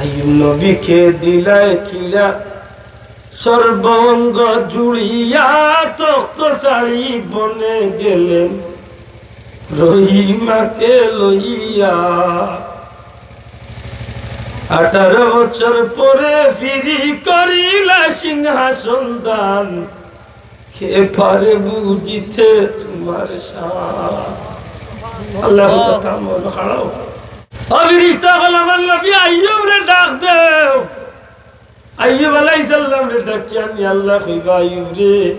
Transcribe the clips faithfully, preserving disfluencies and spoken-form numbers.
আইয়ুব নবীকে দিলায় কিড়া, সর্বাঙ্গ জুড়িয়া তখ্ত ছাড়ি বনে গেলেন রহিমাকে লইয়া। আঠারো বছর পরে ফিরি করিলা সিংহাসন দান, কে পারে বুঝিতে তোমার শান। আল্লাহ কথা মন খারাপ। ও ফিরিস্তা অকল, আমার নবী আইয়ুবরে ডাক দেও। আইয়ুব আলাইহিস সালামরে ডাকিয়া আনি আল্লায় কইবা, "আইয়ুব রে,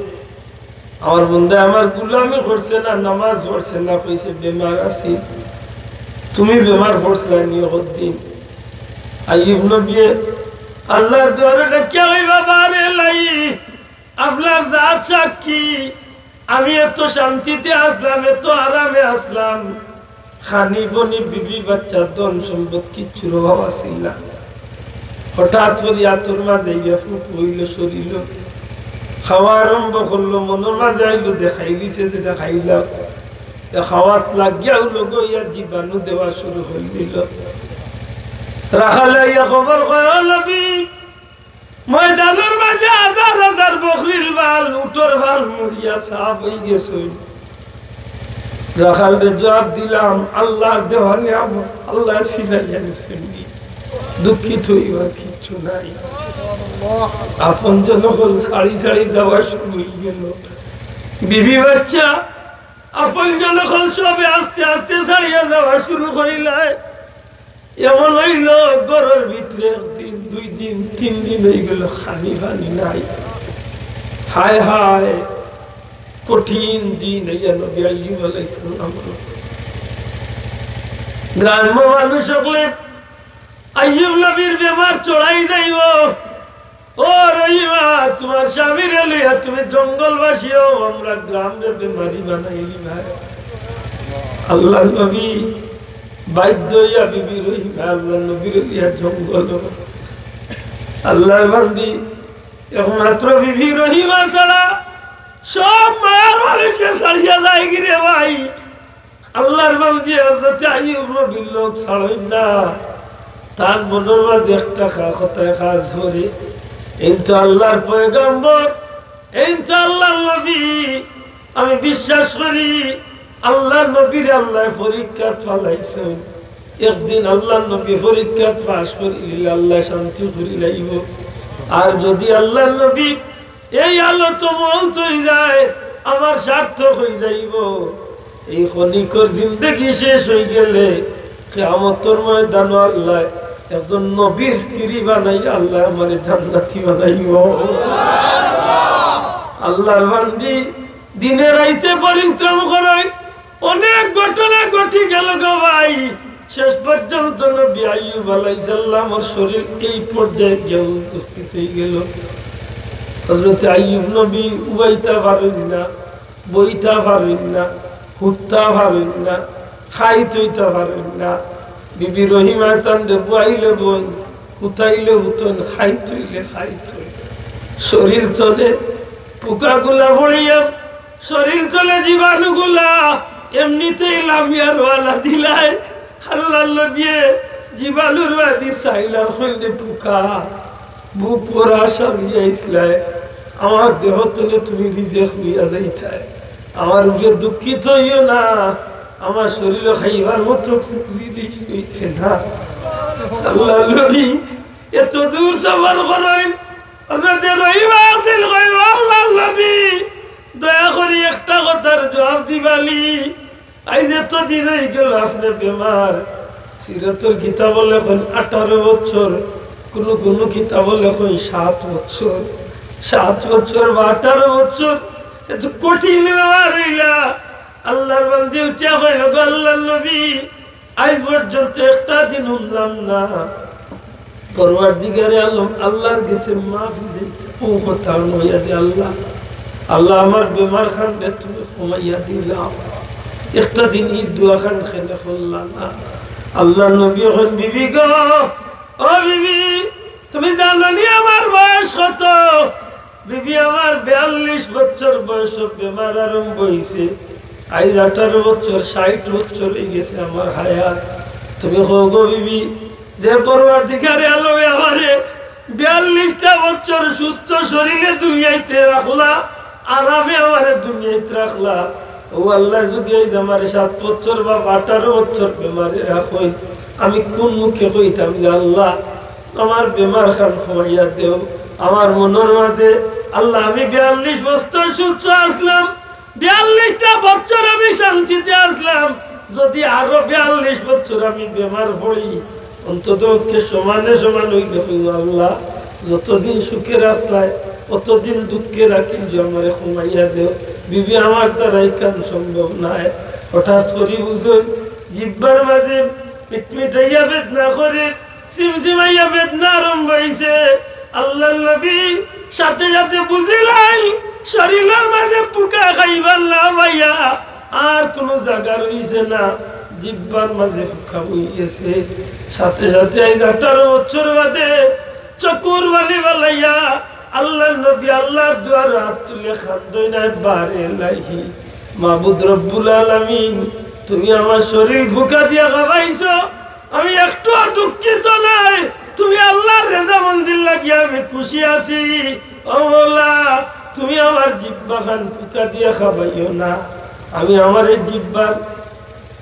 আমার বন্দায় আমার গুলামি করছে না, নামাজ পড়ছে না, কইছে বেমার আছি। তুমি বেমার পড়ছিলায় নি কতদিন?" আইয়ুব নবীয়ে আল্লাহর দুয়ারে ডাকিয়া কইবা, "বারে লাই, আপনার জাত সাক্ষী, আমি এত শান্তিতে আসলাম, এত আরামে আসলাম, খানি বনি, বিবি বাচ্চা, ধন সম্পদ কিচ্ছুর অভাব আছিল না। হঠাৎ করি আতর মাঝে ইয়া ফুক অইলো শরীলো, খাওয়া আরম্ভ করলো, মনর মাঝে আইলো যে খাইলিছে যেটা খাইলাম, তে খাওয়াত লাগিয়াও লগে ইয়া জীবাণু দেওয়া শুরু করি দিল।" রাখালে ইয়া খবর কয়, "ও নবী, ময়দানর মাঝে হাজার হাজার বকরির পাল, উটর পাল মরিয়া সাফ অই গেছে।" রাখালরে জবাব দিলাম, "আল্লাহর দেওয়া নিয়ামত, আল্লায় ছিনাইয়া নিছইন নি, দুঃখিত অইবার কিচ্ছু নাই।" আপনজন অকল ছাড়ি ছাড়ি যাওয়া শুরু অই গেল। বিবি বাচ্চা, আপনজন অকল সবে আস্তে আস্তে ছাড়িয়া যাওয়া শুরু করিলায়। এমন অইলো, ঘরর ভিতরে একদিন, দুই দিন, তিন দিন অই গেল, খানি পানি নাই। হায় হায়, কঠিন দিন অইয়া নবী আইয়ুব আলাইহিস সালাম। গ্রাম্য মানুষ অকলে আইয়ুব নবীর বেমার চড়াই যাইবো। "ও রহিমা, তোমার স্বামীরে লইয়া তুমি জঙ্গলবাসী অও, আমরা গ্রামরে বেমারি বানাইলিবায়।" আল্লাহর নবী বাধ্য অইয়া বিবি রহিমা আল্লাহর নবীরে লইয়া জঙ্গলো। আল্লাহর বান্দি, একমাত্র বিবি রহিমা ছাড়া সব মায়ার মানুষরে ছাড়িয়া যায়গি রে ভাই। আল্লাহর বান্দি হযরতে আইয়ুব নবীর লোক ছাড়ইন না। তার মনর মাঝে একটা খা-, কথায় কাজ করে, "এইন তো আল্লাহর পয়গম্বর, এইন তো আল্লাহর নবী।" আমি বিশ্বাস করি আল্লাহর নবীরে আল্লায় পরীক্ষাত ফালাইছইন। একদিন আল্লাহর নবী পরীক্ষাত পাস করিলিলে আল্লায় শান্তি করিলাইবো। আর যদি আল্লাহর নবী এই হালতো মউত অই যায়, আমার সার্থক অই যাইবো। এই ক্ষণিকর জিন্দেগি শেষ অই গেলে কিয়ামতর ময়দানো আল্লায় একজন নবীর স্ত্রী বানাইয়া আল্লায় আমারে জান্নাতি বানাইবো। আল্লাহর বান্দি দিনে রাইতে পরিশ্রম করইন, অনেক ঘটনা ঘটি গেল গো ভাই। শেষ পর্যন্ত নবী আইয়ুব আলাইহিস সালামর শরীর এই পর্যায়ে গিয়া উপস্থিত অই গেল। হযরতে আইয়ুব নবী উবাইতা পারইন না, বইতা পারইন না, হুততা পারইন না, খাইত অইতা পারইন না। বিবি রহিমায় তানরে বওয়াইলে বইন, হুতাইলে হুতইন, খাইত অইলে খাইত অইন। শরীর তনে পোকাগুলা পড়িয়া শরীর তনে জীবাণুগুলা এমনিতেই লামিয়া রওয়ানা দিলায়। আল্লাহর নবীয়ে জীবাণুর বাদি চাইলা, কইলে, "পোকা, বুক ভরা সারিয়া আইছলায়, আমার দেহ তনে তুমি রিজেক লইয়া যাইতায়। আমার উপরে দুঃখিত অইও না, আমার শরীরো খাইবার মতো কুনু জিনিস রইছে না।" আল্লাহর নবী এত দূর সফর করইন, হযরতে রহিমা দিল কইল, "আল্লাহর নবী, দয়া করি একটা কথার জবাব দিবানি। আইজ এত দিন অই গেল আপনে বেমার।" সিরতর কিতাবো লেখইন আঠারো বছর, কুনু কুনু কিতাবো লেখইন সাত বছর। সাত বছর বা আঠারো বছর এত কঠিন বেমার অইলা। আল্লাহর বান্দি উঠিয়া কইল, "গো আল্লাহর নবী, আইজ পর্যন্ত একটা দিন হুনলাম না পরওয়ারদিগারে আলম আল্লাহর গেছে মাফি চাইতা অউ কথা অইয়া যে, আল্লাহ, আল্লাহ, আমার বেমার খানরে তুমি কমাইয়া দিলাও।" একটা দিন ই দোয়া খান কেনে করলা না? আল্লাহর নবী কইন, "বিবি গো, ও বিবি, তুমি জানো নি আমার বয়স কত?" বিবি আমার বিয়াল্লিশ বছর বয়সো বেমার আরম্ভ অইছে, আইজ আঠারো বছর, ষাইট বছর অই গেছে আমার হায়াত। তুমি কও গো বিবি, যে পরওয়ারদিগারে আলমে আমারে বিয়াল্লিশটা বছর সুস্থ শরীরে দুনিয়াইতে রাখলা, আরামে আমারে দুনিয়াইতে রাখলা, ও আল্লাহ, যদি এই যে আমারে সাত বছর বা আঠারো বছর বেমারে রাখইন, আমি কোন মুখে কইতাম যে, "আল্লাহ, আমার বেমার খান কমাইয়া দেও"? আমার মনর মাঝে, আল্লাহ, আমি বিয়াল্লিশ বছর সুস্থ আসলাম, বিয়াল্লিশটা বছর আমি শান্তিতে আসলাম, যদি আরো বিয়াল্লিশ বছর আমি বেমার পড়ি, অন্তত পক্ষে সমানে সমান অইলে কইমু, "আল্লাহ, যতদিন সুখে রাখছায়, অতদিন দুঃখে রাখিল যে আমারে কমাইয়া দেও।" বিবি, আমার দ্বারা ইখান সম্ভব নায়। হঠাৎ করি বুঝইন, জিব্বার মাঝে মিটমিটাইয়া বেদনা করে, সিমসিমাইয়া বেদনা আরম্ভ অইছে। আল্লাহর নবী সাথে সাথে বুঝিলাইন, শরীলর মাঝে পুকা খাইবার না পাইয়া আর কুনু জাগা রইছে না, জিব্বার মাঝে পুকা বই গেছে। সাথে সাথে আইজ আঠারো বছর বাদে চকুর পানি ফালাইয়া আল্লাহর নবী আল্লাহর দুয়ারো আত তুলে কান্দইন, "বারে ইলাহি, মাবুদ রব্বুল আলামিন, তুমি আমার শরীল পুকা দিয়া খাবাইছো, আমি একটুও দুঃখিত নাই, তুমি আল্লাহর রেজামন্দির লাগিয়া আমি খুশি আছি। ও মওলা, তুমি আমার জিব্বা খান পুকা দিয়া খাবাইও না।" আমি আমার এই জিব্বার,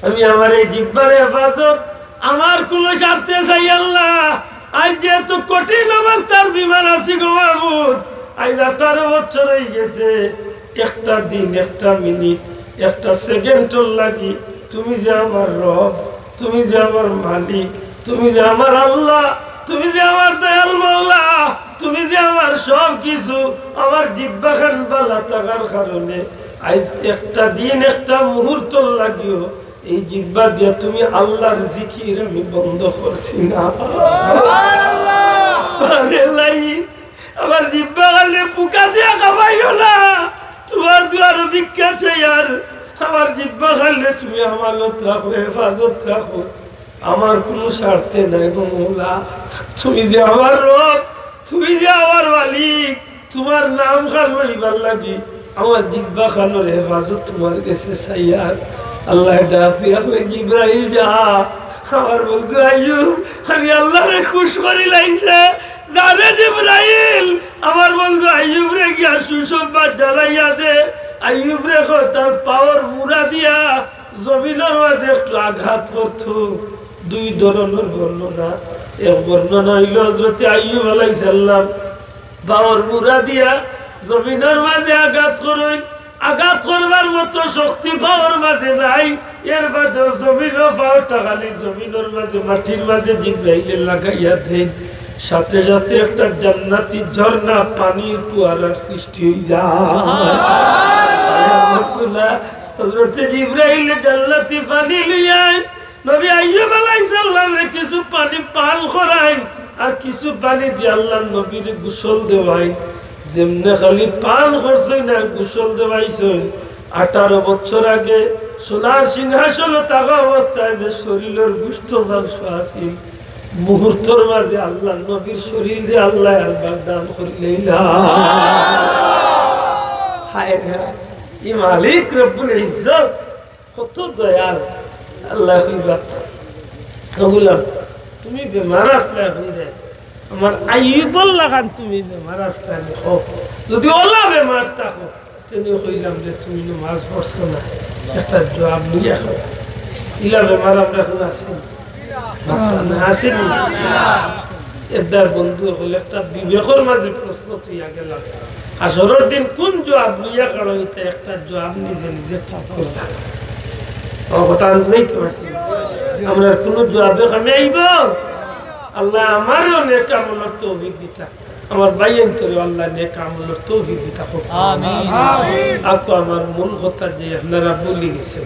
আমি আমার এই জিব্বার হেফাজত আমার কুনু স্বার্থে চাই আল্লাহ। আইজ যে এত কঠিন অবস্থার বেমার আছি গো মাবুদ, আইজ আঠারো বছর অই গেছে, একটা দিন, একটা মিনিট, একটা সেকেন্ডর লাগি তুমি যে আমার রব, তুমি যে আমার মালিক, তুমি যে আমার আল্লাহ, তুমি যে আমার দয়াল মাওলা, তুমি যে আমার সব কিছু, আমার জিব্বা খান বালা থাকার কারণে আইজ একটা দিন, একটা মুহূর্তর লাগিও এই জিব্বা দিয়া তুমি আল্লাহর জিকির আমি বন্ধ করছি না। আরে লাই, আমার জিব্বা খানরে পুকা দিয়া খাবাইও না। তোমার দুয়ারো ভিক্ষা চাই আর আমার জিব্বা খানরে তুমি আমানত রাখো, হেফাজত রাখো। আমার কুনু স্বার্থে নাই গো মওলা। তুমি যে আমার রব, তুমি যে আমার মালিক, তোমার নাম খান লইবার লাগি আমার জিব্বা খানর হেফাজত তোমার গেছে চাইয়ার। আল্লায় ডাক দিয়া কইন, "জিব্রাইল যা, আমার বন্ধু আইয়ুব, আমি আল্লাহরে খুশ করিলাইছে। যা রে জিব্রাইল, আমার বন্ধু আইয়ুবরে গিয়া সুসংবাদ জানাইয়া দে।" আইয়ুবরে কয়, তার পাওর মুড়া দিয়া জমিনর মাঝে একটু আঘাত করতো। দুই ধরনর বর্ণনা। এক বর্ণনা অইলো হযরতে আইয়ুব আলাইহিস সালাম পাওর মুড়া দিয়া জমিনর মাঝে আঘাত করইন, আঘাত করবার মতো শক্তি পাওর মাঝে নাই, এর বাদেও জমিনো পাওটা খালি জমিনর মাঝে, মাটির মাঝে জিব্রাইলে লাগাইয়া দেইন, সাথে সাথে একটা জান্নাতি ঝর্ণা পানির ফুয়ারার সৃষ্টি অই যায়। হযরতে জিব্রাইল জান্নাতি পানি লইয়া আইন, নবী আইয়ুব আলাইহিস সালামরে কিছু পানি পান করাইন, আর কিছু পানি দিয়া আল্লাহর নবীরে গোসল দেওয়াইন। যেমনে খালি পান করছইন আর গোসল দেওয়াইছইন, আঠারো বছর আগে সোনার সিংহাসনো থাকা অবস্থায় যে শরীলর গুস্ত মাংস আছিল, মুহূর্তর মাঝে আল্লাহর নবীর শরীলরে আল্লায় আরবার দান করিলাইলা। হায় রে, ই মালিক রব্বুল ইজ্জত কত দয়াল। আল্লায় কইবা, "ও গোলাম, তুমি বেমার আছলায় কই রে? আমার আইয়ুবর লাখান তুমি বেমার আছলায় নি কও। যদি অলা বেমার থাকো, তে নি কইলাম যে তুমি নমাজ পড়ছো না, একটা জুয়াব লইয়া খাও।" ইলা বেমার আমরার কুনো আছে নি? মাতইন না, আছে নি? এরদার বন্ধু অকল, একটা বিবেকর মাঝে প্রশ্ন থইয়া গেলাম। হাশরর দিন কুন জুয়াব লইয়া খাড়া অইতা, একটা জুয়াব নিজে নিজে ঠিক করিয়া। আমার কথা আমি বুঝাইতে পারছি না? আমরার কুনো জুয়াবে কামে আইবো? আল্লায় আমারেও নেক আমলর তৌফিক দিতা, আমার ভাইয়াইন্তরেও আল্লায় নেক আমলর তৌফিক দিতা কউক্কা। আমিন। আকু আমার মূল কথা যে আপনারা ভুলি গেছইন,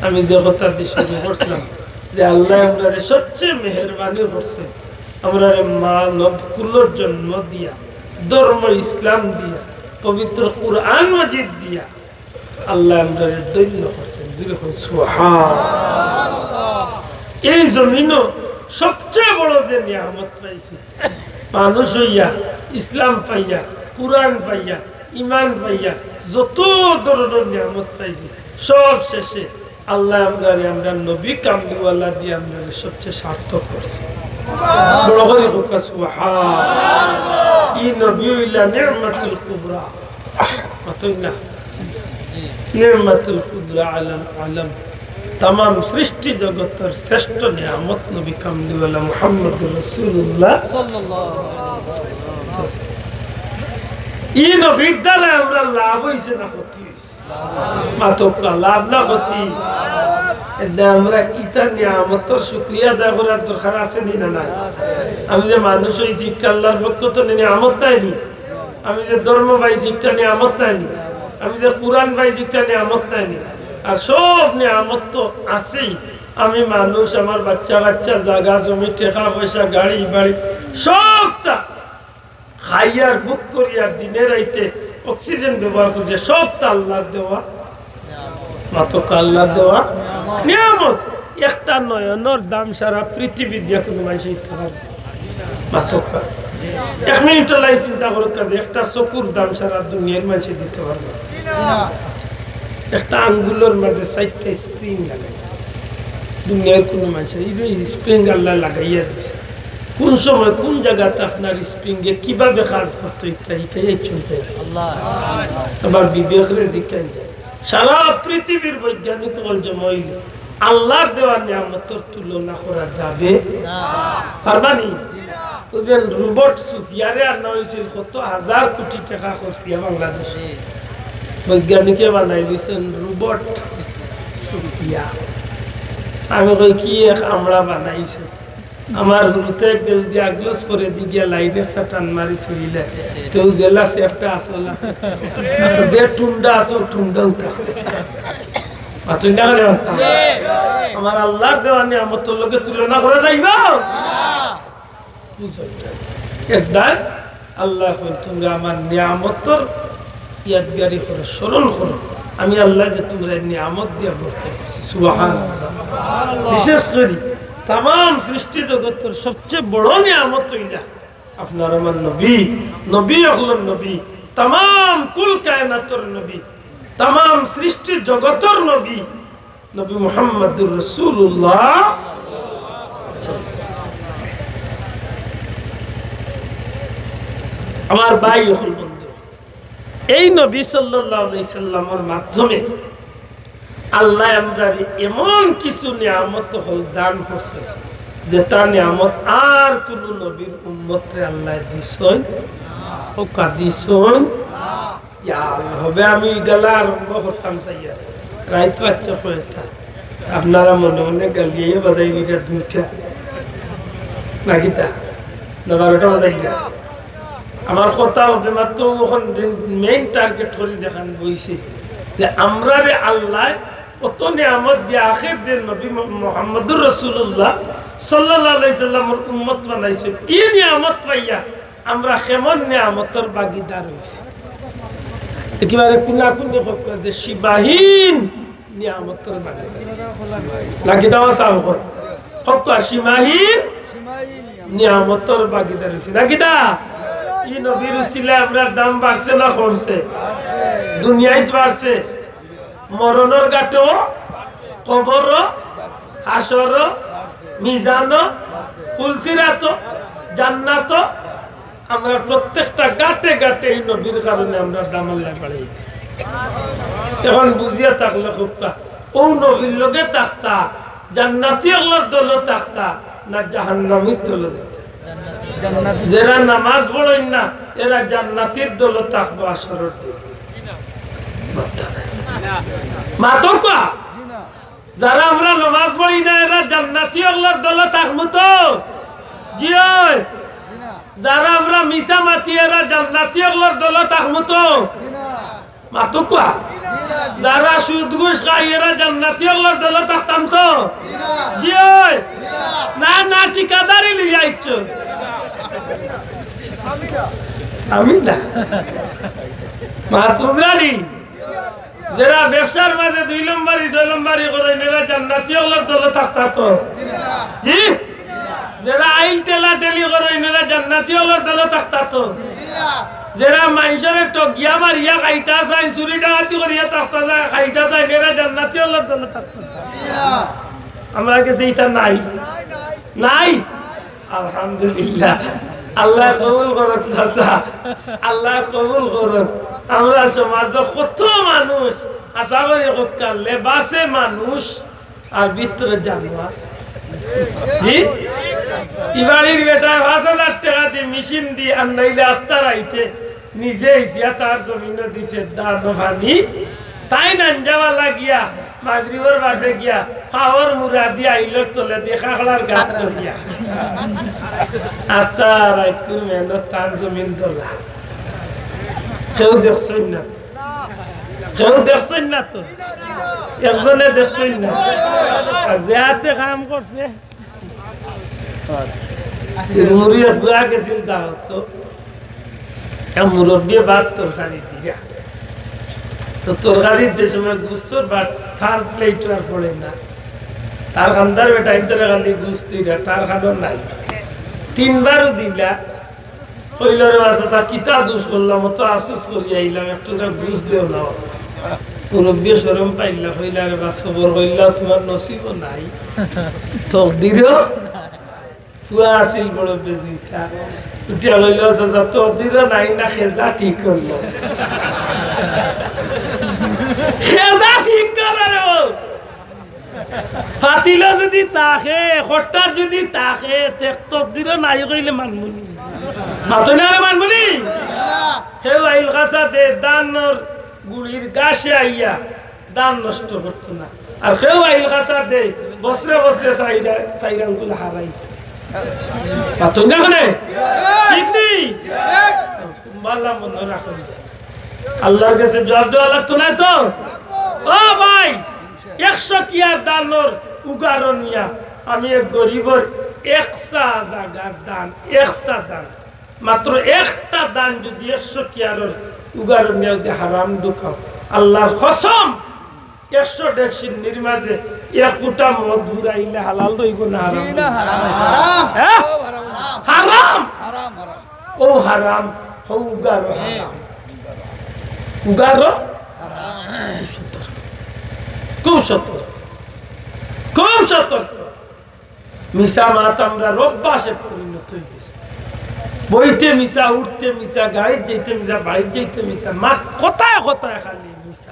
আমি যে কথাদি শুরু করছিলাম, যে আল্লায় আমরারে সবচেয়ে মেহেরবানি করছইন, আমরারে মানব কুলর জন্ম দিয়া, ধর্ম ইসলাম দিয়া, পবিত্র কুরআন মাজিদ দিয়া আল্লায় আমরারে ধন্য করছইন। জোরে কইন সুবহানাল্লাহ। এই জমিনো সবচেয়ে বড় যে নিয়ামত পাইছি, মানুষ অইয়া, ইসলাম পাইয়া, কুরআন পাইয়া, ইমান পাইয়া, যত ধরনর নিয়ামত পাইছি, সব শেষে আল্লায় আমরারে, আমরার নবী কামলিওয়ালা দিয়া আমরারে সবচেয়ে সার্থক করছইন। বড় করি কউক্কা সুবহান। ই নবী অইলা নি'মাতুল কুবরা। মাতইন না? নি'মাতুল কুবরা আলাল আলাম। তামাম সৃষ্টি জগতর শ্রেষ্ঠ নিয়ামত নবী কামলিওয়ালা মুহাম্মদুর রাসূলুল্লাহ। ই নবীর দ্বারা আমরার লাভ অইছে না ক্ষতি অইছে? মাতউক্কা, লাভ না ক্ষতি? এরদায় আমরা ইতা নিয়ামতর শুকরিয়া আদায় করার দরকার আছে নি না নাই? আমি যে মানুষ অইছি, ইটা আল্লাহর পক্ষ থনে নিয়ামত নায় নি? আমি যে ধর্ম পাইছি, ইটা নিয়ামত নায় নি? আমি যে কুরআন পাইছি, ইটা নিয়ামত নায় নি? আর সব নিয়ামত তো আছেই। আমি মানুষ, আমার বাচ্চা কাচ্চা, জাগা জমি, টেকা পয়সা, গাড়ি বাড়ি, সবতা খাইয়ার ভোগ করিয়ার দিনে রাইতে অক্সিজেন ব্যবহার করি, সবতা আল্লাহর দেওয়া। মাতউক্কা, আল্লাহর দেওয়া নিয়ামত। একটা নয়নর দাম সারা পৃথিবীর দিয়া কুনু মানষে দিতে পারবো না। মাতউক্কা। এক মিনিট লাই চিন্তা করউক্কা যে একটা চকুর দাম সারা দুনিয়ার মানষে দিতে পারবো না। একটা আঙ্গুলর মাঝে চাইরটা স্প্রিং লাগাই, দুনিয়ার কুনু মানষে, ই যে স্প্রিং আল্লায় লাগাইয়া দিছে, কুন সময় কুন জাগাত আপনার স্প্রিং এ কিভাবে কাজ করতো, ইটা হিকাইয়া চলতে। আবার বিবেকরে জিকাইন যায়। সারা পৃথিবীর বৈজ্ঞানিক অকল জমা অইলে আল্লাহর দেওয়া নিয়ামতর তুলনা করা যাবে? পারবা নি? অউ যে রোবট সুফিয়ারে আনা অইছিল, কত হাজার কোটি টেকা খরচিয়া বাংলাদেশে। বৈজ্ঞানিকে বানাই দিছইন রোবট সুফিয়া। আমি কই, কি এক আমরা বানাইছে। আমার হুরুতে এক গেছ দিয়া গ্লাস করে দি গিয়া লাইনে একটা টান মারি ছুড়িলে, তেউ জেলা সেফটা আসল আছে। যে টুন্ডা আছে, অউ টুন্ডা উঠা। মাতইন না কেনে মাস্টার? আমার আল্লাহর দেওয়া নিয়ামতর লগে তুলনা করা যাইবো? বুঝো ইটা। এরদায় আল্লায় কইন, তুমরা আমার নিয়ামতর ইয়াদগারি করো, স্মরণ করো। আমি আল্লায় যে তুমরারে নিয়ামত দিয়া বরকত দিছি। সুবহানাল্লাহ। বিশেষ করি তামাম সৃষ্টি জগতর সবচেয়ে বড় নিয়ামত অইলা আপনার আমার নবী, নবী অকলর নবী, তামাম কুল কায়নাতর নবী, তামাম সৃষ্টি জগতর নবী, নবী মুহাম্মাদুর রাসূলুল্লাহ। আমার ভাই অকল, বন্ধু, এই নবী সাল্লাল্লাহু আলাইহি সাল্লামর মাধ্যমে আল্লায় আমরারে এমন কিছু নিয়ামত অকল দান করছে, যেটা নিয়ামত আর কুনু নবীর উম্মতরে আল্লায় দিছইন, অউক্কা দিছইন। ইয়া আল্লাহ, হবে আমি ইগুলা আরম্ভ করতাম চাইয়া। রাইত বাজছে কয়টা? আপনারা মনে মনে গালিয়ে বাজাই নিরা দুইটা। না কিতা? না বারোটা বাজাই নিরা? আমার কথা হবে মাত্র অখন মেইন টার্গেট করি যেখান বইছি যে আমরারে আল্লায় অত নিয়ামত দিয়া আখের যে নবী মু-, মুহাম্মাদুর রাসূলুল্লাহ সাল্লাল্লাহু আলাইহি সাল্লামর উম্মত বানাইছে, ই নিয়ামত পাইয়া আমরা কেমন নিয়ামতর ভাগিদার অইছি? একেবারে কুনাকুনি কউক্কা যে সীমাহীন নিয়ামতর ভাগিদার অইছি। না কিতা বা সাব কর? কউক্কা সীমাহীন নিয়ামতর ভাগিদার অইছি। না কিতা? ই নবীর উসিলায় আমরার দাম বাড়ছে না কমছে? দুনিয়াইত বাড়ছে। মরণর ঘাটো, কবরো, হাশরো, মিজানো, পুলসিরাতো, জান্নাতো, আমরা প্রত্যেকটা ঘাটে ঘাটে এই নবীর কারণে আমরা দাম আল্লায় বাড়াই দিছি। অখন বুঝিয়া থাকলে কউক্কা, অউ নবীর লগে থাকতা, জান্নাতি অকলর দলো থাকতা, না জাহান্নামীর দলো যাইতা? যেরা নামাজ পড়ইন না, এরা জান্নাতির দলো থাকবো হাশরর দিন। মাতউক্কা। যারা আমরা নামাজ পড়ি না, এরা জান্নাতি অকলর দলো থাকমু তো? জি অয়। যারা আমরা মিছা মাতি, এরা জান্নাতি অকলর দলো থাকমু তো? মাতউক্কা। যারা সুদ ঘুষ খাই, এরা জান্নাতি অকলর দলো থাকতাম তো? জি অয়। না, না, ঠিকাদারি লইয়া আইছো। আমি না। মাত বুঝরানি? যেরা ব্যবসার মাঝে দুই নম্বরি, ছয় নম্বরি করইন, এরা জান্নাতি অকলর দলো থাকতা তো? জি? যেরা আইল ঠেলাঠেলি করইন, এরা জান্নাতি অকলর দলো থাকতা তো? যেরা মানষরে ঠগিয়া মারিয়া খাইতা চাইন, চুরি ডাকাতি করিয়া থাকতা চাইন, খাইতা চাইন, এরা জান্নাতি অকলর দলো থাকতা তো? আমরার গেছে ইতা নাই? নাই? আলহামদুলিল্লাহ, আল্লায় কবুল করউক চাচা, আল্লায় কবুল করউক। আমরার সমাজো কত মানুষ, আশা করি কউক্কা, লেবাসে মানুষ আর ভিতরে জানোয়ার। জি, ই বাড়ির বেটায় পাঁচ হাজার টেকা দি মেশিন দি আন্দাইলে আস্তা রাইতে নিজে ইসিয়া তার জমিনো দিছে ধান পানি। তাইন আঞ্জাওয়ালা গিয়া, মাগরিবর বাদে গিয়া, পাওর মুড়া দিয়া আইলর তলে দি খাখড়ার গাত করিয়া। আস্তা রাইতকুর মেহনত তান জমিন দলা। কেউ দেখছইন না তো? কেউ দেখছইন না তো? একজনে দেখছইন না? আর যে আতে কাম করছে, মুড়ি পুরা গেছিল দাওয়াত তো। এক মুরব্বিয়ে ভাত তরকারি দিরা। তো তরকারির যে সময় গুস্তর ভাত তার প্লেটো আর পড়ে না। তার খান্দার বেটা ইন্তরে খালি গুস্ত দিরা, তার খানো নাই। তিনবারও দিলা। কইলা, "রে বা চাচা, কিতা দোষ করলাম, অত আফসোস করি আইলাম, একটু না গুস্ত দেও না।" মুরব্বিয়ে শরম পাইলা, কইলা, "রে বা, সবর কইলা, তুমার নসিবও নাই, তকদিরও।" পুয়া আছিল বড় বেজুইতা। উঠিয়া কইলো, "চাচা, তকদিরও নাই না, খেজা ঠিক করলো।" খেজা ঠিক করলো রে বাবু। ফাতিলো যদি থাকে, খট্টার যদি থাকে, তে তকদিরও নাই কইলে মানমুনি। মাতো না রে মানমুনি? কেউ আইল কাছা দে, ধানর গুড়ির গাছে আইয়া ধান নষ্ট করতো না। আর কেউ আইল কাছা দে, বছরে বছরে চাইরা, চাইরা আঙ্গুল হারাইতো। মাতো না কেনে? ঠিক নি? বালা মনো রাখো। আল্লার গেছে জুয়াব দেওয়া লাগতো নায় তো? ও ভাই, একশো কিয়ার ধানর উগারো নিয়া আমি এক গরিবর একসা জাগার ধান, একসা ধান, মাত্র একটা ধান যদি একশো কিয়ারর উগারো নিয়া যদি হারাম ঢুকাও, আল্লার কসম, একশো ডেকচির মাঝে এক ফুটা মদ ফুরাইলে হালাল রইবো না হারাম? জি না, হারাম। হ্যাঁ? হারাম। ও হারাম, ও উগারো হারাম। উগারো হারাম। খুব সতর্ক, খুব সতর্ক, খুব সতর্ক। মিছা মাত আমরার অভ্যাসে পরিণত অই গেছে। বইতে মিছা, উঠতে মিছা, গাড়িত যাইতে মিছা, বাড়িত যাইতে মিছা, মাত কথায় কথায় খালি মিছা।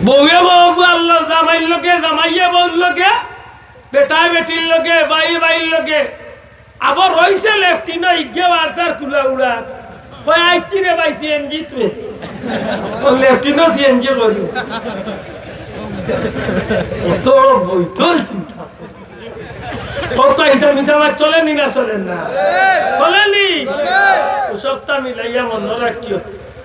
বউয়ে বউ আল্লাহ, জামাইর লগে, জামাইয়ে বউর লগে, বেটায় বেটির লগে, ভাইয়ে ভাইর লগে। আবার রইছে লেফটিনো ইগে বারসার কুলা উড়া। কয়, "আইছি রে ভাই, সিএনজি তুই।" ও লেফটিনো সিএনজি করি। অত বইতল চিন্তা। কত ইটা মিছা মাত চলেনি না চলেন না? চলেনি? ও সবটা মিলাইয়া মনো রাখিও,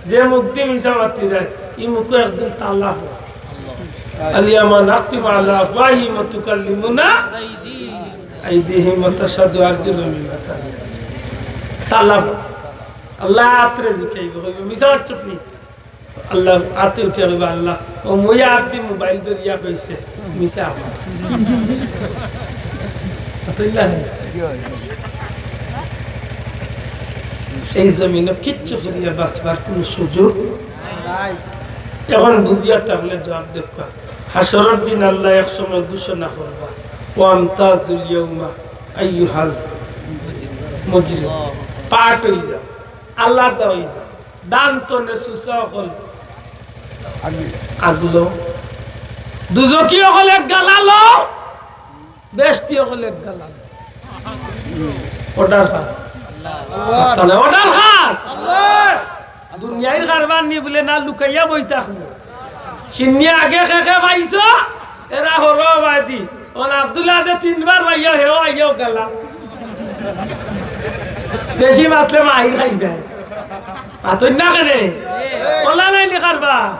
যে মুখদি মিছা মাতিরায়, ই মুখো একদিন তালা পড়বো। আল ইয়াউমা নাখতিমু আলা আফওয়াহিহিম ওয়া তুকাল্লিমুনা আইদিহিম ওয়া তাশহাদু আরজুলুহুম বিমা কানু ইয়াকসিবুন। তালা পড়বো। আল্লায় আতরে জিকাইবো, কইবো, "মিছা মাতছস নি?" আল্লায় আতে উঠিয়া কইবা, "আল্লাহ, ও মুই আত দি মোবাইল ধরিয়া কইছে, মিছা আমার।" এই জমিনো কিচ্ছু করিয়া বাঁচবার কোনো সুযোগ নাই। এখন বুঝিয়া থাকলে জুয়াব দেউক্কা। হাশরর দিন আল্লায় এক সময় ঘোষণা করবা, "ওয়ামতাজুল ইয়াউমা আইয়ুহাল মুজরিম।" পাঠ অই যাও, আলাদা অই যাও। দান তনে সুসা অকল আগলো। দুজকি অকল এক গালালো, বেহেস্তি অকল এক গালালো। অর্ডার কার? তাহলে অর্ডার কার? দুনিয়ার কারবার নি বুলে না লুকাইয়া বই থাকবো। সিন্নি আগে কে কে পাইছো, এরা হরো বাদি। ওন আব্দুল্লাহ দে তিনবার পাইয়া হেও আইয়াও গেলা। বেশি মাতলে মাইর খাইবে। মাতইন না কেনে? ওলা নাই নি কারবা?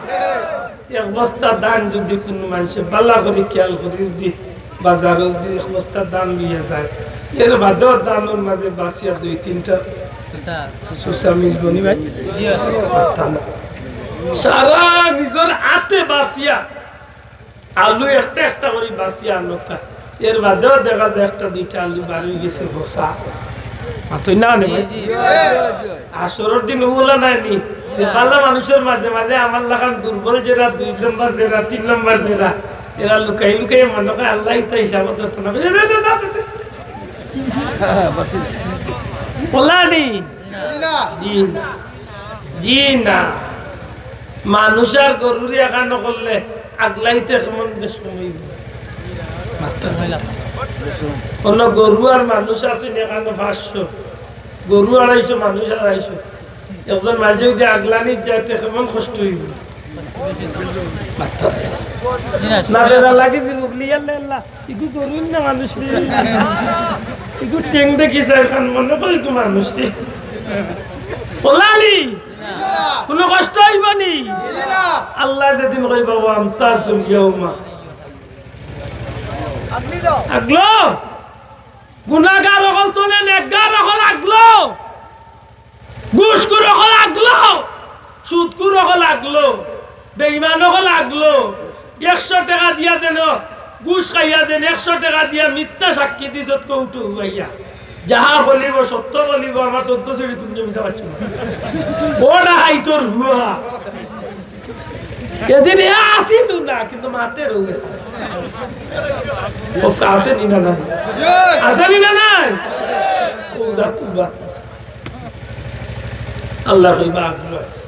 এক বস্তা ধান যদি কুনু মানষে বালা করি খেয়াল করি যদি বাজারো যদি এক বস্তা ধান লইয়া যায়, এর বাদেও ধানর মাঝে বাছিয়া দুই তিনটা সুসা। সুসা মিলবো নি ভাই? জি। সারা নিজর আতে বাছিয়া আলু একটা একটা করি বাছিয়া আনউক্কা। এর বাদেও দেখা যায় একটা দুইটা আলু বারই গেছে ফসা। মাতইন না নে ভাই? জি, জি। হাশরর দিন ওলা নাই নি? যে বালা মানুষর মাঝে মাঝে আমার লাখান দুর্বল যেরা, দুই নম্বর যেরা, তিন নম্বর যেরা, এরা লুকাই লুকাই মনো কয় আল্লায় ইতা হিসাবো ধরতো না। বললা নি? জি না। জি না। মানুষ আর গরুরে একখানো করলে আগলাইতে কেমন বেশ সময় অইবো? অন্য গরু আর মানুষ আছে নি একখানো পাঁচশো, গরু আড়াইশো, মানুষ আড়াইশো। একজন মানুষ যদি আগলানি যাইতে কেমন কষ্ট অইবো? না বেড়া লাগি দিন উগলি আল্লাহ আল্লাহ। ইগু গরু না মানুষ রে। ইগু টেং দেখি স্যার খান মনে করি ইগু মানুষ রে। বললা নি? কোনো কষ্ট অইবো নি? আল্লাহ যেদিন কইবা, "ওয়া আমতাজুল ইয়াউমা।" আগলো। গুনাহগার অকল তো না, নেককার অকল আগলো। ঘুষখুর অকল আগলো, সুদখুর অকল আগলো, বেঈমান অকল আগলো। একশো টেকা দিয়া যেন ঘুষ খাইয়া যেন একশো টেকা দিয়া মিথ্যা সাক্ষী দিছত কৌটো হুয়াইয়া। যাহা বলিব সত্য বলিব, আমার চোদ্দ ছড়ি তুমি মিছা পাচ্ছ না। ও না হাই তোর হুয়া। এদিন এ আসিল না, কিন্তু মাতে রয়ে গেছে। ও আছে নি না নাই? আছে নি না নাই? ও যা তুই বাদ। আল্লাহ কইবা আগুন আছে।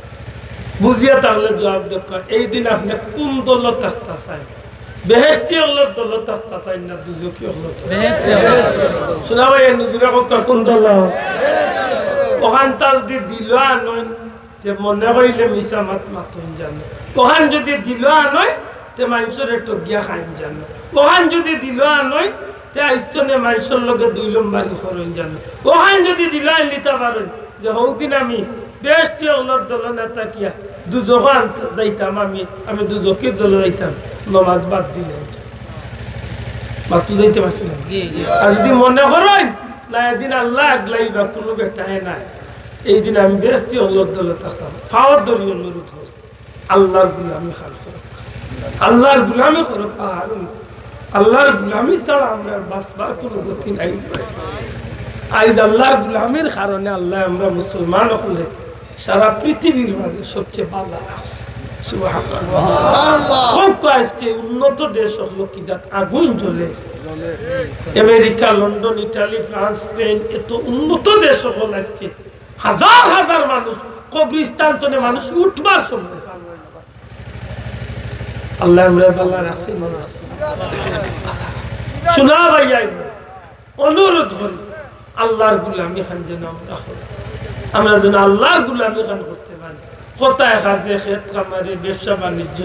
বুঝিয়া তাহলে জবাব দেখা, এই দিন আপনি কোন দল থাকতা চান? বেহেশতি অকলর দল থাকতা চান না দুজখি অকলর দল? বেহেশতি অকলর। শোনা ভাই, এই নজুরা কথা কোন দল? ওখান তাল দি দিল আনইন, তে মনে কইলে মিছা মাত মাতইন জানো। ওখান যদি দিল আনইন, তে মানষরে ঠগিয়া খাইন জানো। ওখান যদি দিল আনইন, তে আইস্তনে মানষর লগে দুই লম্বারি করইন জানো। ওখান যদি দিল আনলিতা পারইন, যে হৌদিন আমি বেহেশতি অকলর দল না থাকিয়া দুজখ আনতে যাইতাম, আমি, আমি দুজখি দল যাইতাম, নমাজ বাদ দিলে। বাদ তো যাইতে পারছি না। জি, জি। আর যদি মনে করইন, না, এদিন আল্লাহ আগলাইবা, কোনো বেটায় নাই, এই দিন আমি বেহেশতি অকলর দল থাকতাম। ফাওর ধরি অনুরোধ করি, আল্লাহর গুলামি খান করো। আল্লাহর গুলামি করো, কারণ আল্লাহর গুলামি ছাড়া আমরা বাঁচবার কোনো গতি নাই। আইজ আল্লাহর গুলামির কারণে আল্লাহ আমরা মুসলমান অকলে সারা পৃথিবীর মাঝে সবচেয়ে ভালো আছে। সুবহানাল্লাহ। খুব কয় আজকে উন্নত দেশ অকল কি জাত আগুন জ্বলে। America, London, Italy, France, Spain, এত উন্নত দেশ অকল আজকে হাজার হাজার মানুষ কবরিস্তান তনে মানুষ উঠবার সময়। আল্লাহ আমরা ভালা রাখছে, মনে আছে। শোনা ভাই, অনুরোধ করি, আল্লাহর গুলামি খান যেন আমরা করি। আমরা যেন আল্লাহর গুলামি খান করতে পারি। কথায় কাজে, খেত খামারে, ব্যবসা বাণিজ্য,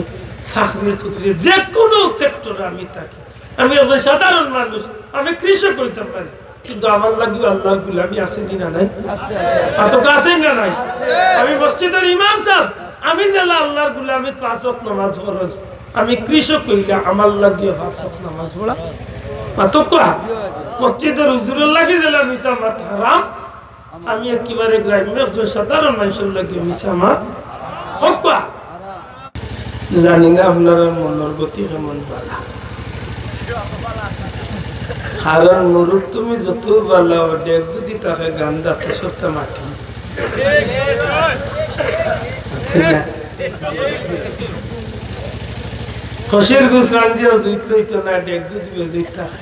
চাকরি চুকরি, যে কোনো সেক্টরে আমি থাকি। আমি একজন সাধারণ মানুষ, আমি কৃষক হইতে পারি, কিন্তু আমার লাগিও আল্লাহর গুলামি আছে নি না নাই? আছে। আর তো আছে না নাই? আমি মসজিদের ইমাম সাহেব, আমি যেলা আল্লাহর গুলামি পাঁচ ওয়াক্ত নামাজ ফরজ, আমি কৃষক কইলে আমার লাগিও পাঁচ ওয়াক্ত নামাজ পড়া। মাতক কয়া? মসজিদের হুজুরের লাগি যেলা মিছা মাত হারাম, আমি একেবারে গ্রাম্য একজন সাধারণ মানুষের লাগি মিছা মাত হক কয়া। জানি না আপনারা মনের গতি কেমন বালা। কারণ মুরুখ তুমি যত বালা, ও ডেক যদি থাকে গান্দা, তো সবটা মাটি। ঠিক না? খসির গুছ রান্দিয়াও জুইত লইতো না, ডেক যদি বেজুইত থাকে।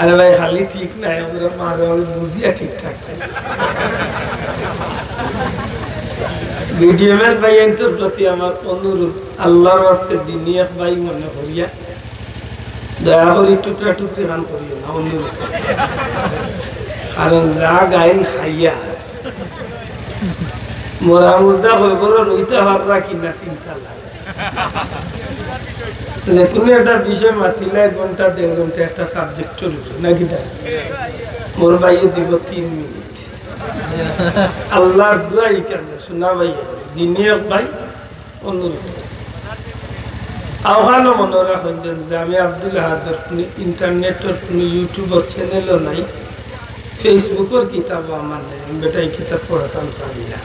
আরে ভাই, খালি ঠিক নাই, আমরা মারো, আমি বুঝিয়া ঠিকঠাক নাই। বিডিএমএল ভাইয়াইন্তর প্রতি আমার অনুরোধ, আল্লাহর ওয়াস্তে দিনি এক ভাই মনে করিয়া দয়া করি টুকরা টুকরি খান করিও না, অনুরোধ। কারণ যা গাইন খাইয়া মরা মুর্দা কবরো রইতা পাররা কিনা চিন্তা লাগে। যে কোনো একটা বিষয় মাতিলে এক ঘন্টা, দেড় ঘন্টা একটা সাবজেক্টর উপরে, নাকি না? মোর ভাইয়ে দিব তিন মিনিট। আল্লাহর দোয়াই কেন, শোনা ভাই, দিনে এক ভাই, অনুরোধ। আহ্বানও মনে রাখবেন যে আমি আব্দুল আহাদর কোনো ইন্টারনেটর কোনো YouTubeর চ্যানেলও নাই, Facebookর কিতাবও আমার নাই। আমি বেটাই কিতাব পড়তাম জানি না,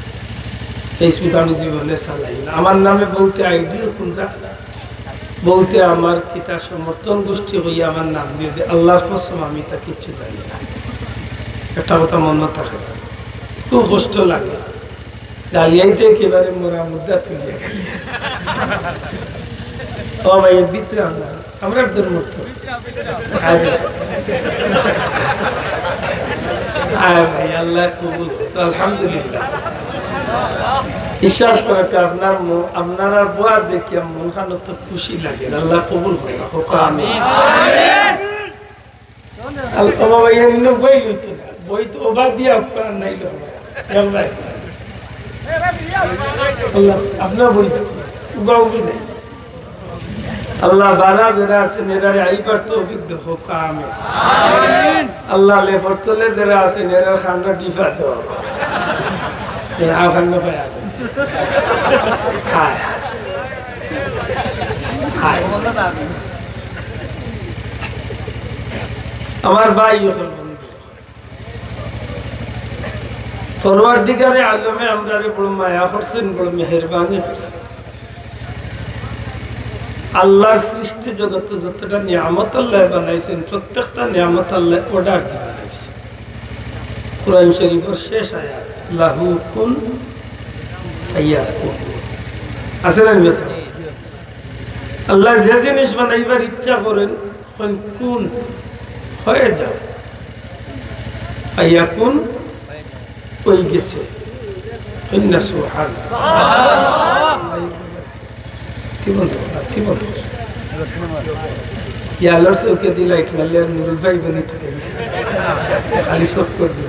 Facebook আমি জীবনে চালাই না। আমার নামে বলতে আইডিও কোনটা বলতে আমার কিতা সমর্থন গোষ্ঠী হইয়া আমার নাম দিয়ে দে, আল্লাহর কসম আমি তা কিচ্ছু জানি না। একটা কথা মনে থাকে, খুব কষ্ট লাগে। গালিয়াইতে একেবারে মোরা মুদ্রা তুলিয়া গেল। ও ভাই, এর ভিতরে আমরা, আমরা একজন মরতো। আয় ভাই, আল্লাহ কবুল করতো, আলহামদুলিল্লাহ। বিশ্বাস করে কি, আপনার মু-, আপনারা বওয়া দেখিয়া মন খানো তো খুশি লাগে। আল্লাহ কবুল করো, হোক আমিন। আল-, ও বাবা, এর জন্য বই লইতো না। বই তো ওবা দিয়া আপনার নাই লো। আল্লাহ, আপনার বই তো উগাউগি নাই। আল্লাহ, বারা যারা আছেন, এরারে আইবার তৌফিক দেও, আমিন। আল্লাহ, লেফর তলে যারা আছেন, এরার খান্ডা টিপা দেও। এ, আ, খান্ডা পায় আগে। হায়। হায়। আমার ভাই অকল বন্ধু, পরওয়ারদিগারে আলমে আমরারে বড় মায়া করছেন, বড় মেহেরবানি করছেন। আল্লাহর সৃষ্টি জগতে যতটা নিয়ামত আল্লাহ বানাইছেন, প্রত্যেকটা নিয়ামত আল্লাহ অর্ডার দিয়ে বানাইছেন। কোরআন শরীফের শেষ আয়াত, "লাহু কুন ফায়াকুন।" আছে না, মিয়া সাহেব? আল্লাহ যে জিনিস বানাইবার ইচ্ছা করেন, কইন, "কুন, হয়ে যাও।" ফায়াকুন, হয়ে গেছে। কইন না, সুবহান। কি বলবো? আর কি বলবো? ইয়ালোর চোখে দি লাইট মারলে আর নুরুল ভাই বনি থাকে। খালি চোখ করে দিল।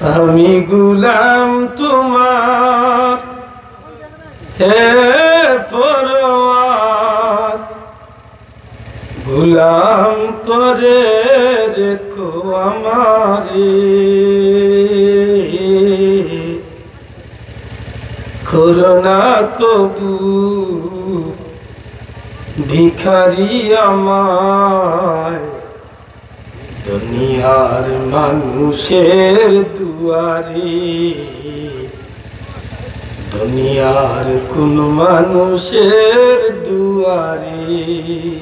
আমি গোলাম তোমার, হে পরওয়ার, গোলাম করে রেখো আমারে, করো না কবু ভিখারি আমায়। দুনিয়ার মানুষের দুয়ারে, দুনিয়ার কোন মানুষের দুয়ারে,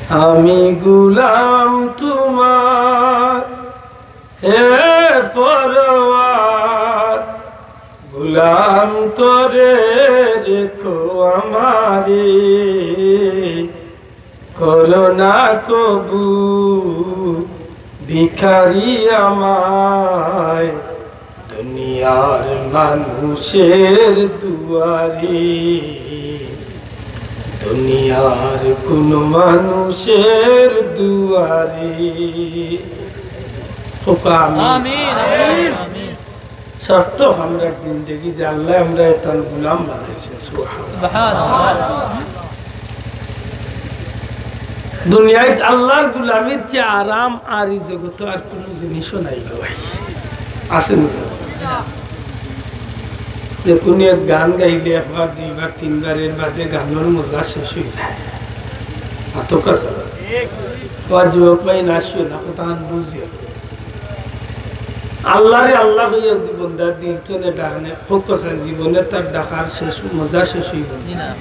আমি গোলাম তোমার, হে পরওয়ার, গোলাম করে রেখো আমারে, করো না কবু ভিখারি আমায়। দুনিয়ার মানুষের দুয়ারে, দুনিয়ার কোন মানুষের দুয়ারে। হোক আমিন। আমিন, আমিন, আমিন। সার্থক আমরার জিন্দেগি যে আল্লায় আমরারে তান গোলাম বানাইছে। সুবহানাল্লাহ। সুবহানাল্লাহ। দুনিয়াত আল্লাহর গোলামির চেয়ে আরাম আর ই জগতো আর কুনু জিনিসও নাই গো ভাই। আছে নি স্যার? যে কুনু এক গান গাইলে একবার, দুইবার, তিনবার, এর বাদে গানর মজা শেষ অই যায়। আতকা স্যার। ও যুবক ভাই, নাচিও না, কথা বুঝিও। আল্লাহরে আল্লাহ কইয়া যদি বন্দার দিল তনে ডাকলে, হোক কসম, জীবনে তার ডাকার শেষ, মজা শেষ অইবো না। জি না।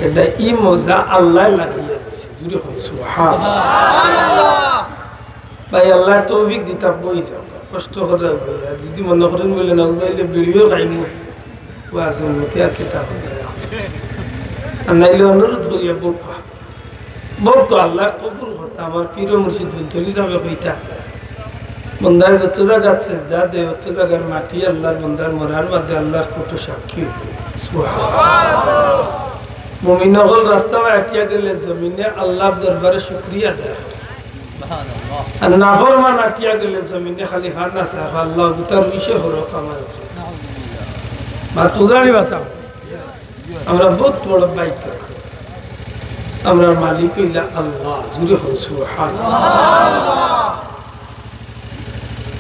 এটা ই মজা আল্লায় লাগাইয়া দিছে। জুরে কও, সুবহানাল্লাহ। ভাই, আল্লায় তৌফিক দিতা, বই যাও। কষ্ট করে বই যাও। যদি মনে করেন বলে না, উবাইলে বিড়িও খাইমু। ওয়াজ উন্নতি আর কিতা হবে? আর নাইলে অনুরোধ করিয়া বউক্কা। বউক্কা, আল্লায় কবুল করতা। আমার পীর ও মুর্শিদ ফুলতলি সাবে কইতা, বন্দায় যত জাগাত সেজদা দেয়, অত জাগার মাটি আল্লাহর বন্দার মরার বাদে আল্লাহর কত সাক্ষী অইবো। সুবহানাল্লাহ। মুমিন অকল রাস্তায় আটিয়া গেলে জমিনে আল্লাহর দরবারে শুকরিয়া দেয়। সুবহানাল্লাহ। আর নাফরমান আটিয়া গেলে জমিনে খালি হানা সাফ, আল্লাহ দুটার মিশে হরক আমার। নাউজুবিল্লাহ। মা তুজানি বাসাও। আমরা বহুত বড় ভাগ্য। আমরার মালিক অইলা আল্লাহ। জুরে কও সুবহানাল্লাহ।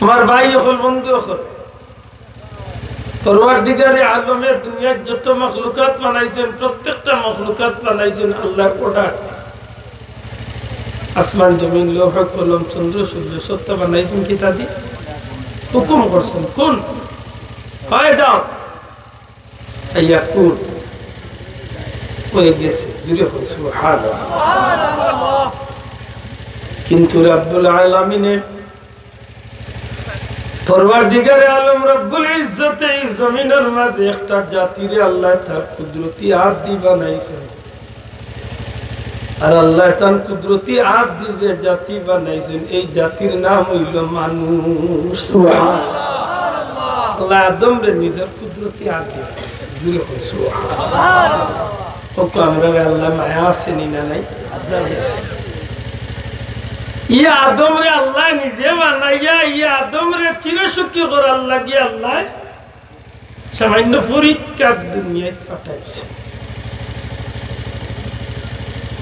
আমার ভাই অকল, বন্ধু অকল, পরওয়ারদিগারে আলমে দুনিয়ার যত মখলুকাত বানাইছেন, প্রত্যেকটা মখলুকাত বানাইছেন আল্লাহর অর্ডার। আসমান, জমিন, লৌহ, কলম, চন্দ্র, সূর্য, সত্তা বানাইছেন কিতা দি? হুকুম করছেন, কুন, হয়ে যাও। ফায়াকুন, হয়ে গেছে। জুরে কও সুবহানাল্লাহ। কিন্তু রাব্বুল আলামিনে পরওয়ারদিগারে আলম রব্বুল ইজ্জতে এই জমিনর মাঝে একটা জাতিরে আল্লায় তার কুদরতি আত দি বানাইছইন। আর আল্লায় তান কুদরতি আত দি যে জাতি বানাইছইন, এই জাতির নাম অইলো মানুষ। সুবহানাল্লাহ। আল্লায় আদমরে নিজর কুদরতি আত দি বানাইছইন। জোরে কইন সুবহানাল্লাহ। কত আমরারে আল্লায় মায়া আছে নি না নাই? ই আদমরে আল্লায় নিজে বানাইয়া, ই আদমরে চিরসুখী করার লাগি আল্লায় সামান্য পরীক্ষার দুনিয়াত পাঠাইছে।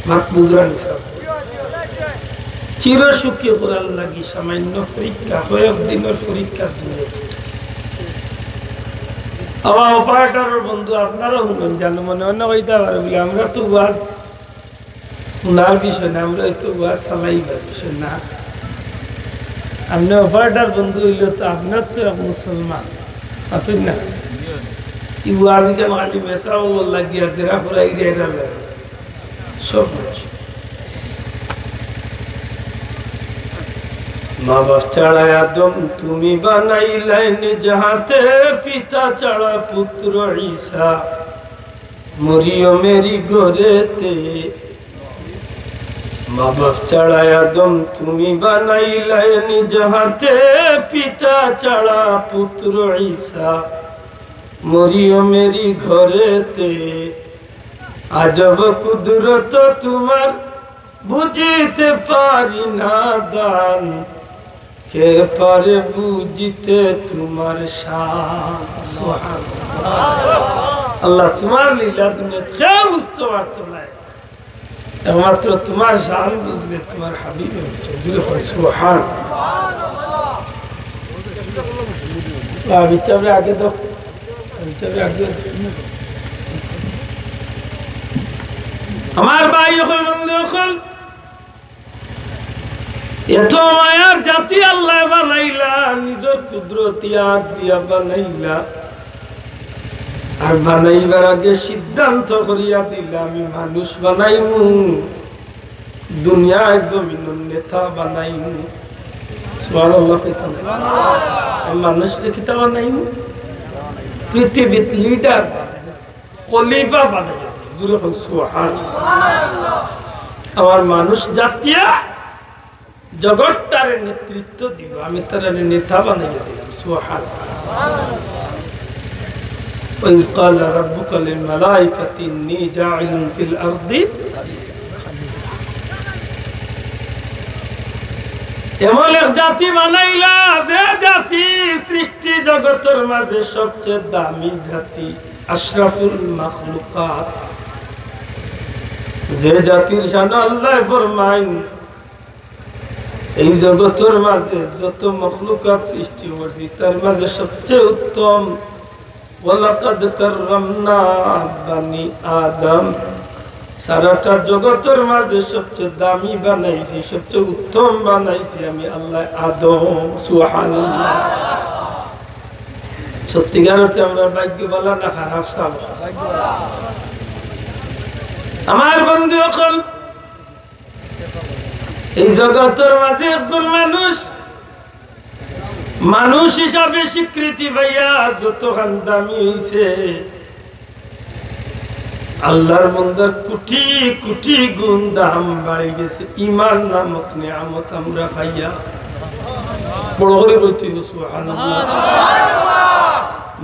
মাত বুঝরা নি সাব? চিরসুখী করার লাগি সামান্য পরীক্ষা, কয়েক দিনর পরীক্ষার দুনিয়াত পাঠাইছে। আমার অপারেটরর বন্ধু, আপনারাও হুনইন, জানো মনে অইতে পারে বলে, আমরা তো ওয়াজ হুনার বিষয় না, আমরা অইতো ওয়াজ চালাইবার বিষয় না। আপনে অপারেটর বন্ধু অইলে তো আপনার তো এক মুসলমান, মাতইন না? ই ওয়াজ কেন খালি মেসা ওগুলো লাগিয়া যেরা ফুরাই রে এরা লাগে। সব মানুষ। মা বাপ ছাড়া আদম তুমি বানাইলায় নিজ হাতে, পিতা ছাড়া পুত্র ঈসা। মরিয়মেরই ঘরেতে। মা বাপ ছাড়া আদম তুমি বানাইলায় নিজ হাতে, পিতা ছাড়া পুত্র ঈসা মরিয়মেরই ঘরেতে। আজব কুদরত তোমার, বুঝিতে পারি না দান, কে পারে বুঝিতে তোমার শান? সুবহানাল্লাহ। আল্লাহ, তোমার লীলা দুনিয়াত কেউ বুঝতে পারতো নায়, একমাত্র তোমার শান বুঝবে তোমার হাবিবে। জোরে কইন সুবহানাল্লাহ। আমি তো আগে তো আমার ভাই অকল, বন্ধু অকল, এত মায়ার জাতি আল্লায় বানাইলা, নিজর কুদরতি আত দিয়া বানাইলা। আর বানাইবার আগে সিদ্ধান্ত করিয়া দিলা, আমি মানুষ বানাইমু, দুনিয়ার জমিনর নেতা বানাইমু। সুবহানাল্লাহ কইতা না? আমি মানুষরে কিতা বানাইমু? পৃথিবীত লিডার বানাইমু। খলিফা বানাইয়া দিলাম। জোরে কইন সুবহানাল্লাহ। আমার মানুষ জাতিয়া জগৎটারে নেতৃত্ব দিব, আমি তারারে নেতা বানাইয়া দিলাম। সুবহানাল্লাহ। وإذ قال ربك للملائكة إني جاعل في الأرض خليفة। এমন এক জাতি বানাইলা, যে জাতি সৃষ্টি জগতর মাঝে সবচেয়ে দামি জাতি। আশরাফুল মাখলুকাত, যে জাতির শান আল্লায় ফরমাইন, এই জগতর মাঝে যত মখলুকাত সৃষ্টি করছি, তার মাঝে সবচেয়ে উত্তম, ওয়ালাকাদ কাররামনা বানি আদম, সারাটা জগতর মাঝে সবচেয়ে দামি বানাইছি, সবচেয়ে উত্তম বানাইছি আমি আল্লায় আদম। সুবহানাল্লাহ। সত্যিকার অর্থে আমরা ভাগ্য ভালা না খারাপ সাব? আমার বন্ধু অকল, এই জগতর মাঝে একজন মানুষ, মানুষ হিসাবে স্বীকৃতি পাইয়া যতখান দামি অইছে, আল্লাহর বন্দার কোটি কোটি গুণ দাম বাড়ি গেছে। ইমান নামক নিয়ামত আমরা পাইয়া বড় করি কইতে অইবো সুবহানাল্লাহ।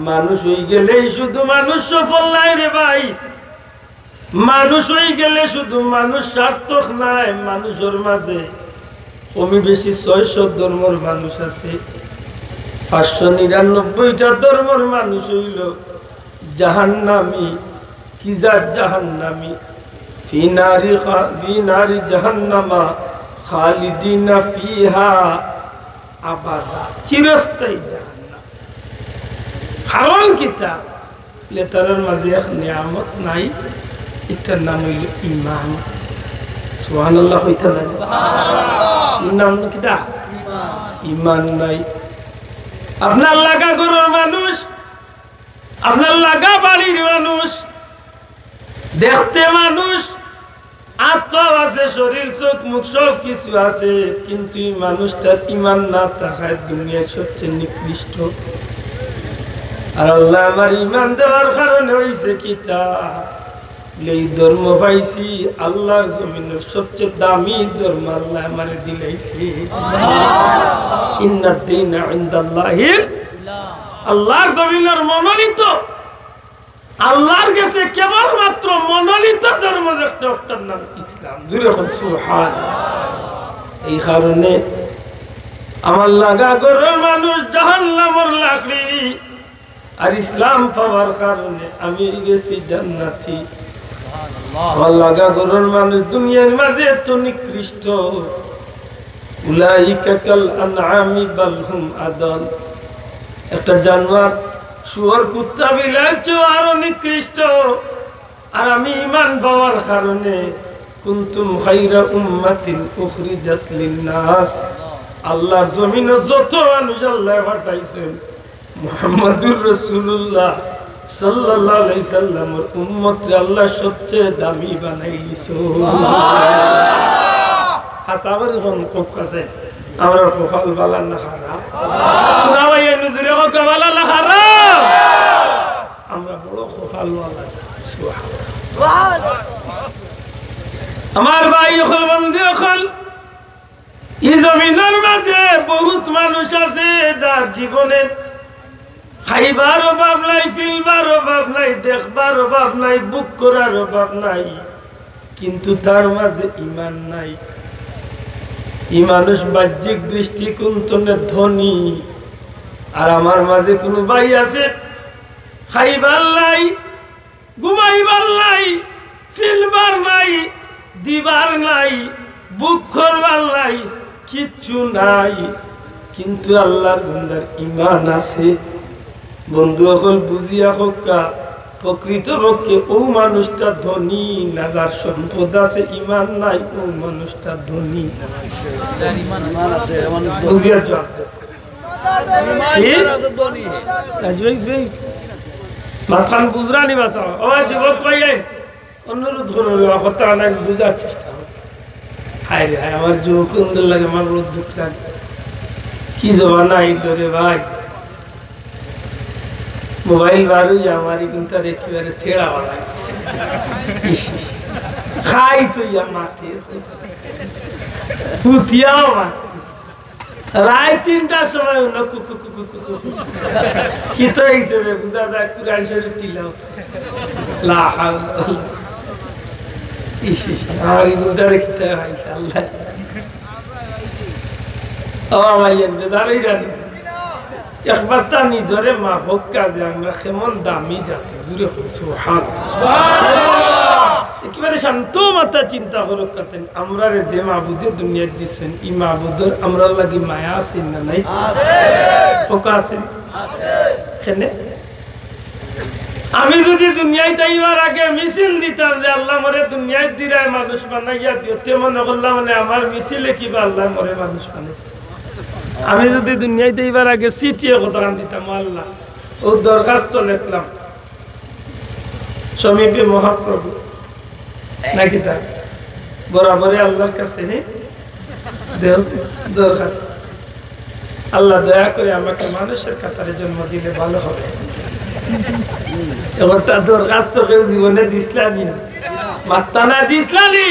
মানুষ অইগেলেই শুধু মানুষ সফল নায় রে ভাই। মানুষ অইগেলে শুধু মানুষ সার্থক নায়, মানুষর মাঝে কমি বেশি ছয়শো ধর্মর মানুষ আছে, পাঁচশো নিরানব্বইটা ধর্মর মানুষ অইলো জাহান্নামী। কি জাত জাহান্নামী? ফি নারি খা-, ফি নারি জাহান্নামা খালিদিনা ফিহা আবাদা, চিরস্থায়ী জাহান্নাম। কারণ কিতা? লে তারার মাঝে এক নিয়ামত নাই, এটার নাম অইলো ইমান। সুবহানাল্লাহ কইতা নাই? এর নাম কিতা? ইমান নাই। আপনার লাগা ঘরর মানুষ, আপনার লাগা বাড়ির মানুষ, দেখতে মানুষ, আত্মা আছে, শরীর, চোখ, মুখ সব কিছু আছে, কিন্তু এই মানুষটার ইমান না থাকায় দুনিয়ার সবচেয়ে নিকৃষ্ট। আর আল্লায় আমারে ইমান দেওয়ার কারণে অইছে কিতা? এই ধর্ম পাইছি, আল্লাহর জমিনর সবচেয়ে দামি ধর্ম আল্লায় আমারে দিলাইছে। ইন্নাদ দীনা ইনদাল্লাহিল, আল্লাহর জমিনর মনোনীত, আল্লাহর গেছে কেবলমাত্র মনোনীত ধর্ম একটা, ওটার নাম ইসলাম। জোরে কইন সুবহান। এই কারণে আমার লাগা ঘরর মানুষ জাহান্নামর লাকড়ি, আর ইসলাম পাওয়ার কারণে আমি গেছি জান্নাতি। আমার লাগা ঘরর মানুষ দুনিয়ার মাঝে এত নিকৃষ্ট। উলাইকা কাল আনআমি বাল হুম আদাল। একটা জানোয়ার, শুয়োর, কুত্তা, বিলাইর চেয়ে আরো নিকৃষ্ট। আর আমি ইমান পাওয়ার কারণে কুনতুম খায়রা উম্মাতিন উখরিজাত লিন্নাস। আল্লাহর জমিনো যত মানুষ আল্লায় পাঠাইছেন, মুহাম্মাদুর রাসূলুল্লাহ সাল্লাল্লাহু আলাইহি সাল্লামর উম্মতরে আল্লায় সবচেয়ে দামি বানাইলিছইন। হাছা করি কউক্কা চাইন, আমরার কপাল ভালা না খারাপ? সুনা ভাই, এই নজরে কউক্কা ভালা না খারাপ? আমরা বড় কপালওয়ালা জাতি, সুবহানাল্লাহ। আমার ভাই অকল, বন্ধু অকল, ই জমিনর মাঝে বহুত মানুষ আছে, যার জীবনে খাইবার অভাব নাই, ফিলবার অভাব নাই, দেখবার অভাব নাই, ভোগ করার অভাব নাই, কিন্তু তার মাঝে ইমান নাই। ই মানুষ বাহ্যিক দৃষ্টিকোণ থনে ধনী, আর আমার মাঝে কুনু ভাই আছে, খাইবার নাই, ঘুমাইবার নাই, ফিলবার নাই, দিবার নাই, ভোগ করবার নাই, কিচ্ছু নাই, কিন্তু আল্লাহর বান্দার ইমান আছে। বন্ধু অকল, বুঝিয়া কউক্কা, প্রকৃতপক্ষে অউ মানুষটা ধনী না, যার সম্পদ আছে, ইমান নাই, অউ মানুষটা ধনী না। বুঝিয়া জবাব দেও। কি? রাজু ভাই, ভাই। মাতখান বুঝরা নি বাসা? ও ভাই, যুবক ভাই, এই অনুরোধ করো রে, কথা নাই, বুঝার চেষ্টা করো। হায় রে হায়, আমার যুবক বন্ধুর লাগে আমার বড় দুঃখ লাগে। কি জমানা আইলো রে ভাই, মোবাইল বার অইয়া আমার ইগুনতার একেবারে তেড়া বানাই দিছে। ইস, ইস। খাই তো ইয়া মাতে, হুতিয়াও মাতে। রাইত তিনটার সময় হুনো কু কু কু কু কু কু। কিতা অইছে রে? বুঝা যায় কুরআন শরীফ তিলাওত। লা হাওলা ওয়ালা। ইস, ইস, আমার ইগুনতারে কিতা অইছে আল্লাহ। ও ভাই, এমনি দাঁড়াই জানি। একবার তা নিজরে মাফ কউক্কা যে আমরা কেমন দামি জাতি, জুরে কউক্কা সুবহান। একেবারে শান্ত মাথায় চিন্তা করউক্কা চাইন, আমরারে যে মাবুদে দুনিয়াত দিছইন, ই মাবুদর আমরার লাগি মায়া আছে না নাই? কউক্কা আছে। কেনে? আমি যুদি দুনিয়াত আইবার আগে মিছিল দিতাম যে আল্লাহ মোরে দুনিয়াত দিরায় মানুষ বানাইয়া দিও, তে মনে করলাম মানে আমার মিছিলে কিবা আল্লাহ মোরে মানুষ বানাইছে। আমি যুদি দুনিয়াত আইবার আগে চিঠিয়ে কথাখান দিতাম, "ও আল্লাহ, অউ দরখাস্ত লেখলাম সমীপে মহাপ্রভু, নাকি তা বরাবরে আল্লাহর কাছে হে দেও দরখাস্ত, আল্লাহ দয়া করে আমাকে মানুষের কাতারে জন্ম দিলে ভালো হবে।" এবার তার দরখাস্ত কেউ জীবনে দিছলা নি? মাত্তা না দিছলা নি?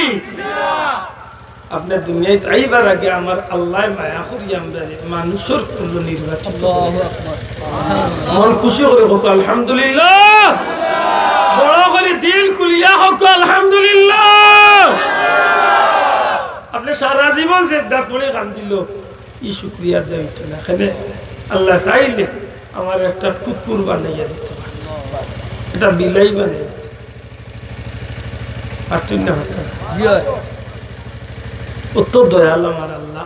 আপনে দুনিয়াত আইবার আগে আমার আল্লায় মায়া করি আমরারে মানুষর কুলো নির্বাচিত করি। আল্লাহু আকবার। মন খুশি করি কউক্কা আলহামদুলিল্লাহ। বড় করি দিল খুলিয়া কউক্কা আলহামদুলিল্লাহ। আপনে সারা জীবন সেজদাত পড়ি কান্দিলো, ই শুকরিয়া দেওয়া অইতো না। কেনে? আল্লায় চাইলে আমারে একটা কুকুর বানাইয়া দিতো পারতো, একটা বিলাই বানাইয়া দিতো পারতো। পারতো না, পারতো না। জি অয়। অত দয়াল আমার আল্লাহ,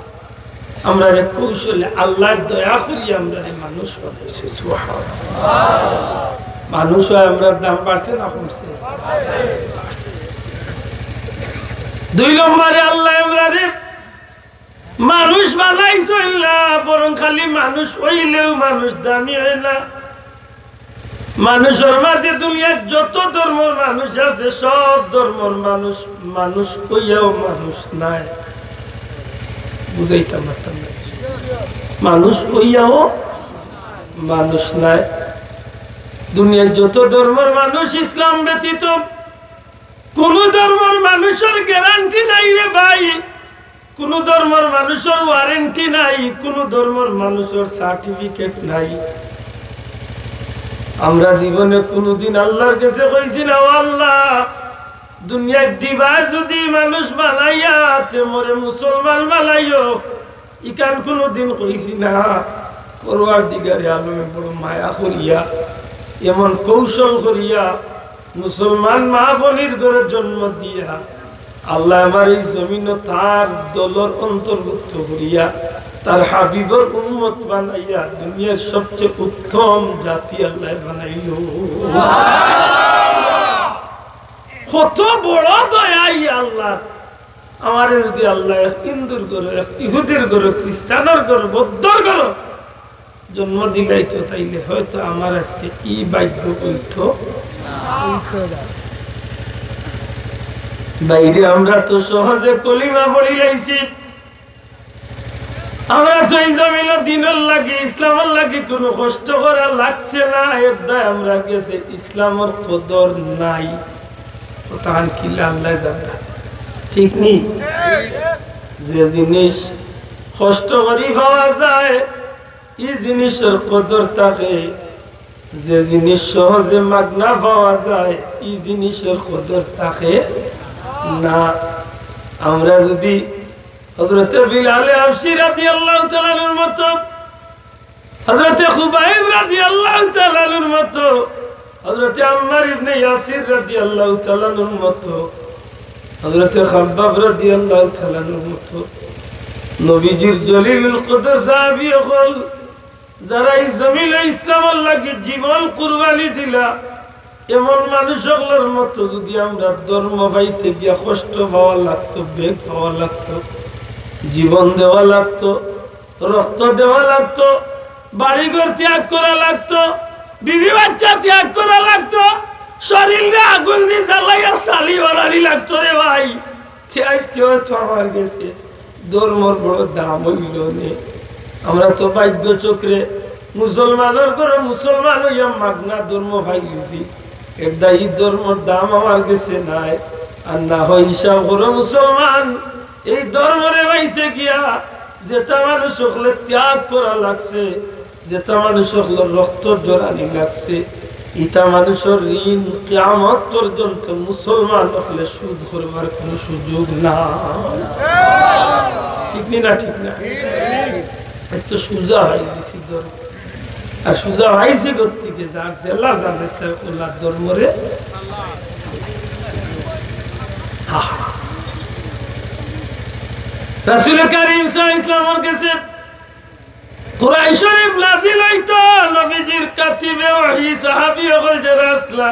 আমরারে কৌশলে আল্লায় দয়া করি আমরারে মানুষ বানাইছে। সুবহানাল্লাহ। মানুষ অওয়ায় আমরার দাম বাড়ছে না কমছে? দুই নম্বরে আল্লায় আমরারে মানুষ বানাইছইন না, বরং খালি মানুষ অইলেউ মানুষ দামি অয় না। মানুষর মাঝে দুনিয়ার যত ধর্মর মানুষ আছে, সব ধর্মর মানুষ মানুষ অইয়াও মানুষ নায়। বুঝাইতাম পারতাম না। মানুষ অইয়াও মানুষ নায়। দুনিয়ার যত ধর্মর মানুষ ইসলাম ব্যতীত, কুনু ধর্মর মানুষর গ্যারান্টি নাই রে ভাই, কুনু ধর্মর মানুষর ওয়ারেন্টি নাই, কুনু ধর্মর মানুষর সার্টিফিকেট নাই। আমরা জীবনে কুনুদিন আল্লাহর গেছে কইছি না, "ও আল্লাহ, দুনিয়ার দিবায় যুদি মানুষ বানাইয়া তে মোরে মুসলমান বানাইও।" ইখান কুনুদিন কইছি না। পরওয়ারদিগারে আলমে বড় মায়া করিয়া, এমন কৌশল করিয়া, মুসলমান মা বইনর ঘরে জন্ম দিয়া, আল্লায় আমার এই জমিনো তার দলর অন্তর্ভুক্ত করিয়া, তার হাবিবর উম্মত বানাইয়া, দুনিয়ার সবচেয়ে উত্তম জাতি আল্লায় বানাইল। কত বড় দয়া ই আল্লাহর। আমারে যুদি আল্লায় এক হিন্দুর ঘরো, এক ইহুদির ঘরো, খ্রিস্টানর ঘরো, বৌদ্ধর ঘরো জন্ম দিলাইতো, তাইলে হয়তো আমার আজকে ই ভাগ্য অইতো। ভাইরে, আমরা তো সহজে কলিমা পড়িলাইছি, আমরা তো এই জমিনো দ্বীনর লাগি, ইসলামর লাগি কুনু কষ্ট করা লাগছে না, এর দায় আমরার গেছে ইসলামর কদর নাই। কথাখান কিলা আল্লায় জানে, ঠিক নি? যে জিনিস কষ্ট করি পাওয়া যায়, ই জিনিসর কদর থাকে। যে জিনিস সহজে মাগনা পাওয়া যায়, ই জিনিসর কদর থাকে না। আমরা যুদি হযরতে বিলালে হাবশী রাদিয়াল্লাহু তাআলা আনহুর মতো, হযরতে খুবাইব রাদিয়াল্লাহু তাআলা আনহুর মতো, হযরতে আম্মার ইবনে ইয়াসির রাদিয়াল্লাহু তাআলা আনহুর মতো, হযরতে খাব্বাব রাদিয়াল্লাহু তাআলা আনহুর মতো, নবীজির জলিলুল কদর সাহাবী অকল, যারা এই জমিনো ইসলামর লাগি জীবন কুরবানি দিলা, এমন মানুষ অকলর মতো যুদি আমরা ধর্ম পাইতে গিয়া কষ্ট পাওয়া লাগতো, বেগ পাওয়া লাগতো, জীবন দেওয়া লাগতো, রক্ত দেওয়া লাগতো, বাড়িঘর ত্যাগ করা লাগতো, বিবি বাচ্চা ত্যাগ করা লাগতো, শরীররে আগুন দি জ্বালাইয়া ছালি বানানি লাগতো রে ভাই। তে আইজকে হয়তো আমার গেছে ধর্মর বড় দাম অইলো নে। আমরা তো ভাগ্য চক্রে মুসলমানর ঘরো মুসলমান অইয়া মাগনা ধর্ম পাইলিছি। এর দায় ই ধর্মর দাম আমার গেছে নাই। আর না হয় হিসাব করো মুসলমান, এই ধর্মরে পাইতে গিয়া যেতা মানুষ অকলে ত্যাগ করা লাগছে, যেতা মানুষ অকলর রক্ত ঝরানি লাগছে, ইতা মানুষর ঋণ কিয়ামত পর্যন্ত মুসলমান অকলে শোধ করবার কুনু সুযোগ না। ঠিক নি না? ঠিক না? আইজ তো সুজা অই গেছি ধর্ম। আর সুজা অইছে গতিকে যার যেলা জানে সে ওলা ধর্মরে। হা, হা। রাসূল করিম সাল্লাল্লাহু আলাইহি ওয়াসাল্লামর গেছে কুরআন শরীফ নাজিল অইতো, নবীজির কাতিবে ওহী সাহাবী অকল যেরা আছলা,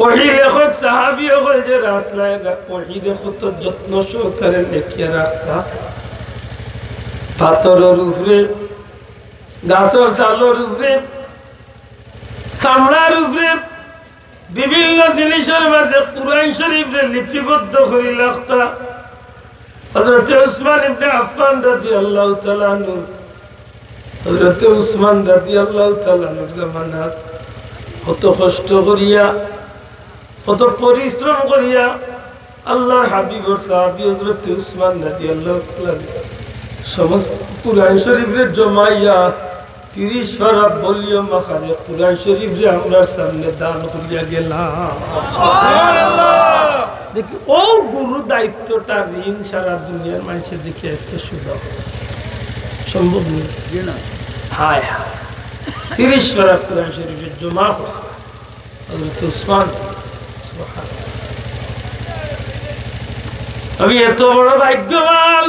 ওহী লেখক সাহাবী অকল যেরা আছলা, এরা ওহীরে কত যত্ন সহকারে লেখিয়া রাখতা। পাথরর উপরে, গাছর ছালর উপরে, চামড়ার উপরে, বিভিন্ন জিনিসর মাঝে কুরআন শরীফরে লিপিবদ্ধ করি রাখতা। হযরতে উসমান ইবনে আফফান রাদিয়াল্লাহু তাআলা আনহু, হযরতে উসমান রাদিয়াল্লাহু তাআলা আনহুর জামানাত কত কষ্ট করিয়া, কত পরিশ্রম করিয়া আল্লাহর হাবিবর সাহাবী হযরতে উসমান রাদিয়াল্লাহু তাআলা আনহু সমস্ত কুরআন শরীফরে জমাইয়া তিরিশ পারা ভলিউম আকারে কুরআন শরীফরে আমরার সামনে দান করিয়া গেলা। দেখি, অউ গুরু দায়িত্বটা ঋণ সারা দুনিয়ার মানষে দেখি আইজকে শোধ সম্ভব নি। জি না। হায় হায়, তিরিশ পারা কুরআন শরীফরে জমা করছে হযরত উসমান। সুবহানাল্লাহ। আমি এত বড় ভাগ্যবান,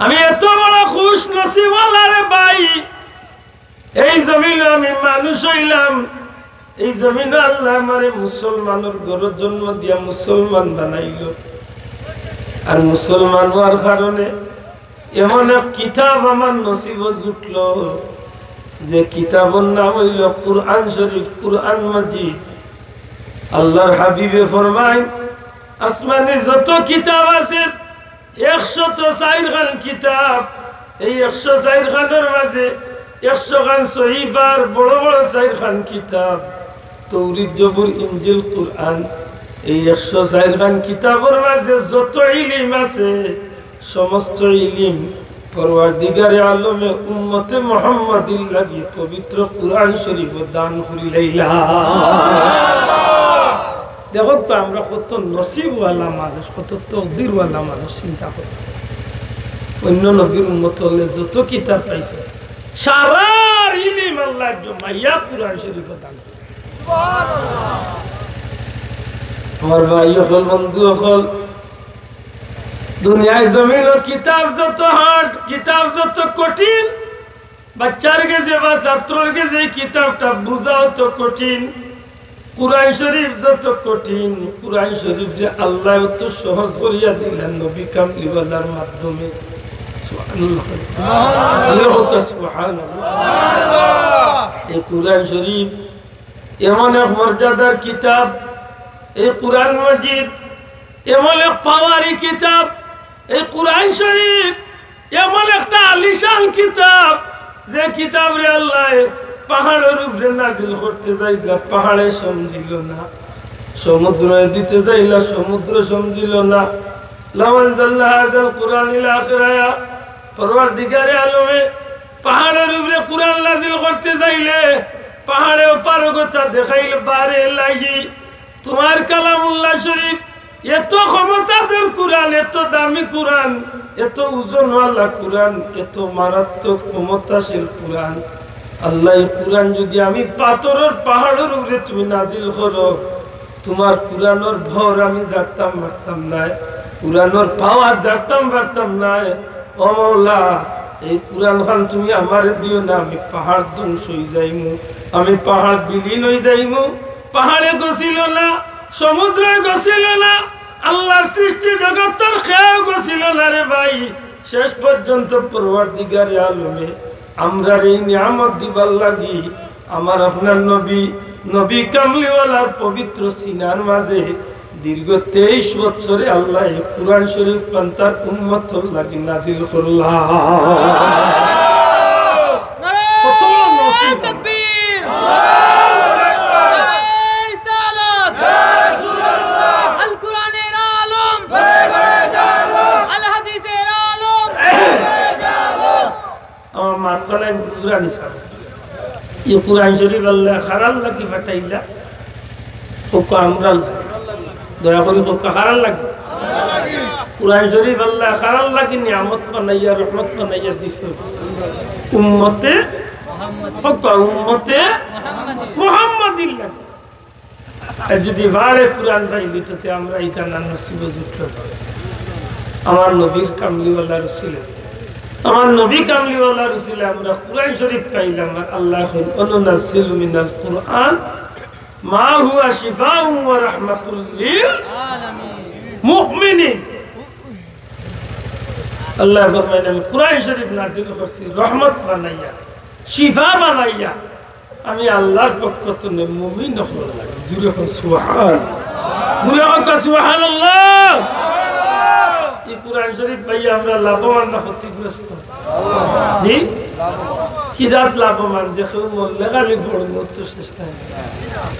আমি এত বড় খুশ নসিবওয়ালা রে ভাই। এই জমিনো আমি মানুষ অইলাম, এই জমিনো আল্লায় আমারে মুসলমানর ঘরো জন্ম দিয়া মুসলমান বানাইলো। আর মুসলমান অওয়ার কারণে এমন এক কিতাব আমার নসিবো জুটলো, যে কিতাবর নাম অইলো কুরআন শরীফ, কুরআন মজিদ। আল্লাহর হাবিবে ফরমাইন, আসমানে যত কিতাব আছে, একশত চাইর খান কিতাব, এই একশো চাইর খানর মাঝে একশো খান সহিফার বড় বড় চাইর খান কিতাব, তৌরিত, জবুর, ইনজিল, কুরআন, এই একশো চাইর খান কিতাবর মাঝে যত ইলিম আছে, সমস্ত ইলিম পরওয়ারদিগারে আলমে উম্মতে মুহাম্মাদির লাগি পবিত্র কুরআন শরীফ দান করিলাইলা। দেখো তো, আমরা কত নসিবওয়ালা মানুষ, কত তকদিরওয়ালা মানুষ, চিন্তা করো। অন্য নবীর উম্মত অকলে যত কিতাব পাইছে, সারার ইলিম আল্লায় জমাইয়া কুরআন শরীফ দান করে। আমার ভাই অকল, বন্ধু অকল, দুনিয়ার জমিনো কিতাব যত hard, কিতাব যত কঠিন, বাচ্চার গেছে বা ছাত্রর গেছে এই কিতাবটা বুঝা অত কঠিন, কুরআন শরীফ যত কঠিন, কুরআন শরীফরে আল্লায় অত সহজ করিয়া দিলা নবী কামলিওয়ালার মাধ্যমে। সুবহানাল্লাহ। আল্লাহু আকবার, সুবহানাল্লাহ। এই কুরআন শরীফ এমন এক মর্যাদার কিতাব, এই কুরআন মজিদ এমন এক পাওয়ারি কিতাব, এই কুরআন শরীফ এমন একটা আলিশান কিতাব, যে কিতাবরে আল্লায় পাহাড়র উপরে নাজিল করতে চাইলা, পাহাড়ে সমঝিল না, সমুদ্ররে দিতে চাইলা, সমুদ্র সমঝিল না। লাউ আনজালনা হাযাল কুরআনা আলা আখিরি আয়া, পরওয়ারদিগারে আলমে পাহাড়র উপরে কুরআন নাজিল করতে চাইলে পাহাড়ে অপারগতা দেখাইল, বারে লাগি তোমার কালামুল্লাহ শরীফ, এত ক্ষমতাধর কুরআন, এত দামি কুরআন, এত ওজনওয়ালা কুরআন, এত মারাত্মক ক্ষমতাশীল কুরআন। আল্লাহ, এই কুরআন যদি আমি পাথরর পাহাড়র উপরে তুমি নাজিল করো, তোমার কুরআনর ভর আমি জারতাম পারতাম নায়, কুরআনর পাওয়ার জারতাম পারতাম নায়। ও মাওলা, এই কুরআন খান তুমি আমারে দিও না, আমি পাহাড় ধ্বংস অই যাইমু, আমি পাহাড় বিলীন অই যাইমু। পাহাড়ে গছিল না, সমুদ্রে গছিল না, আল্লাহর সৃষ্টি জগতর কেউ গছিল না রে ভাই। শেষ পর্যন্ত পরওয়ারদিগারে আলমে আমরারে এই নিয়ামত দিবার লাগি আমার আপনার নবী, নবী কামলিওয়ালার পবিত্র সিনার মাঝে দীর্ঘ তেইশ বছরে আল্লাহ এই কুরআন শরীফ পান্তার উম্মতর লাগি নাজিল করলা। কত বড় নসিব। নারায়ে তাকবীর। নারায়ে রিসালাত। আল কোরআনের আলম। আল হাদিসের আলম। আমার মাতখান বুঝরা নি সাব। ই কুরআন শরীফ আল্লাহ কারার লাগি পাঠাইলা, কউক্কা আমরার লাগি। দয়া করি কউক্কা কারার লাগি। কুরআন শরীফ আল্লাহ কারার লাগি নিয়ামত বানাইয়া, রহমত বানাইয়া দিছে। উম্মতে, কউক্কা উম্মতে মুহাম্মাদির লাগি। আর যদি বারে কুরআন পাইলিতো তে আমরা ইখান নসিবো জুটলো। আমার নবীর কামলিওয়ালার উসিলে, আমার নবী কামলিওয়ালার উসিলে আমরা কুরআন শরীফ পাইলাম। আর আল্লাহ কইন, "ওয়া নুনাজ্জিলু মিনাল কুরআন মা হুয়া শিফাউন ওয়া রাহমাতুল লিল মুমিনিন।" আল্লাহ ফরমাইন, "আমি কুরআন শরীফ নাজিল করছি রহমত বানাইয়া, শিফা বানাইয়া।" আমি আল্লাহর পক্ষ তনে মুমিন অকলর লাগি। জুরে কউক্কা সুবহান। জুরে কউক্কা সুবহানাল্লাহ। ই কুরআন শরীফ পাইয়া আমরা লাভবান না ক্ষতিগ্রস্ত? জি? কি জাত লাভবান? যে কেউ মরলে খালি পড়মু, তো শেষ নাই।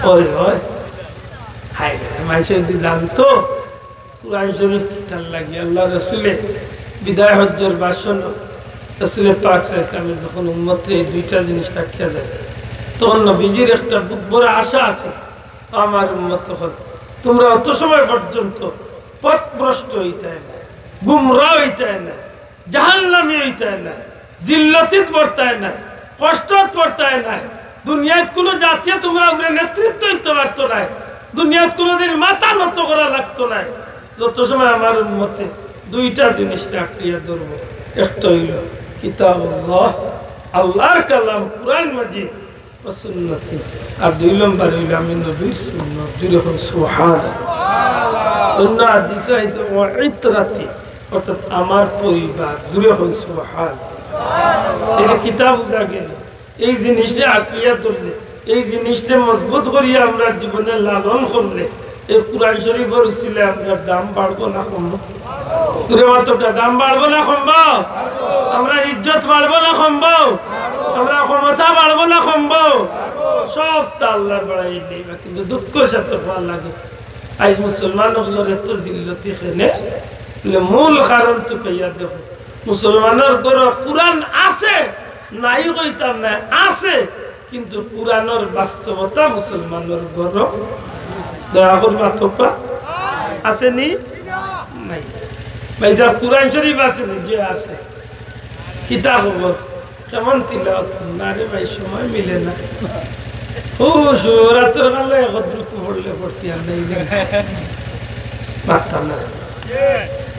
ওই, ওই। হায় রে, মানষে যদি জানতো কুরআন শরীফ কিতার লাগি আল্লাহ রসুলে বিদায় হজ্জর ভাষণ, রসুলে পাক সাল্লাল্লাহু আলাইহি ওয়াসাল্লামে যখন উম্মতরে এই দুইটা জিনিস রাখিয়া যায়, তখন নবীজির একটা বহুত বড় আশা আছে, আমার উম্মত অকল, তোমরা অত সময় পর্যন্ত পথভ্রষ্ট অইতায় না, গুমরা অইতায় না, জাহান্নামী অইতায় না, জিল্লতিত পড়তায় না, কষ্টত পড়তায় না। দুনিয়াত কুনু জাতিয়ে তুমরার উপরে নেতৃত্ব দিতো পারতো নায়, দুনিয়াত কুনুদিন মাথা নত করা লাগতো নায়। যত সময় আমার উম্মতে দুইটা জিনিস আঁকড়িয়া ধরবো, একটা অইলো কিতাবুল্লাহ, আল্লাহর কালাম কুরআন মাজিদ, ওয়া সুন্নতি। আর দুই নম্বর অইলো আমি নবীর সুন্নত। জুরে কউক্কা সুবহান। অন্য হাদিসে আইছে, "ওয়া ইতরাতি", অর্থাৎ আমার পরিবার। জুরে কউক্কা সুবহান। এই যে কিতাব উঠা গেল, এই জিনিসটা আঁকড়িয়া ধরলে, এই জিনিসটা মজবুত করিয়া আমরা জীবনে লালন করলে, এই কোরআন শরীফর উসিলায় আমরার দাম বাড়বো না কমবো? জোরে মাতউক্কা, দাম বাড়বো না কমবো? আমরার ইজ্জত বাড়বো না কমবো? আমরার ক্ষমতা বাড়বো না কমবো? সবতা আল্লার বাড়াইল। কিন্তু দুঃখর সাথে কওয়া লাগে, আইজ মুসলমান অকলর এত জিল্লতি কেনে? বলে, মূল কারণ তুকাইয়া দেখো, মুসলমানর ঘরো কোরআন আছে, নাই কইতাম নায়, আছে, কিন্তু কোরআনর বাস্তবতা মুসলমানর ঘরো, দয়া করি মাতউক্কা, আছে নি? নাই। ভাইসাব, কোরআন শরীফ আছে নি? জি আছে। কিতা খবর? কেমন তিলাওয়াত? না রে ভাই, সময় মিলে না। ও, শুভ রাতের বেলা একত্র পড়লে পড়ছি, আর নেই রে। পারতাম না।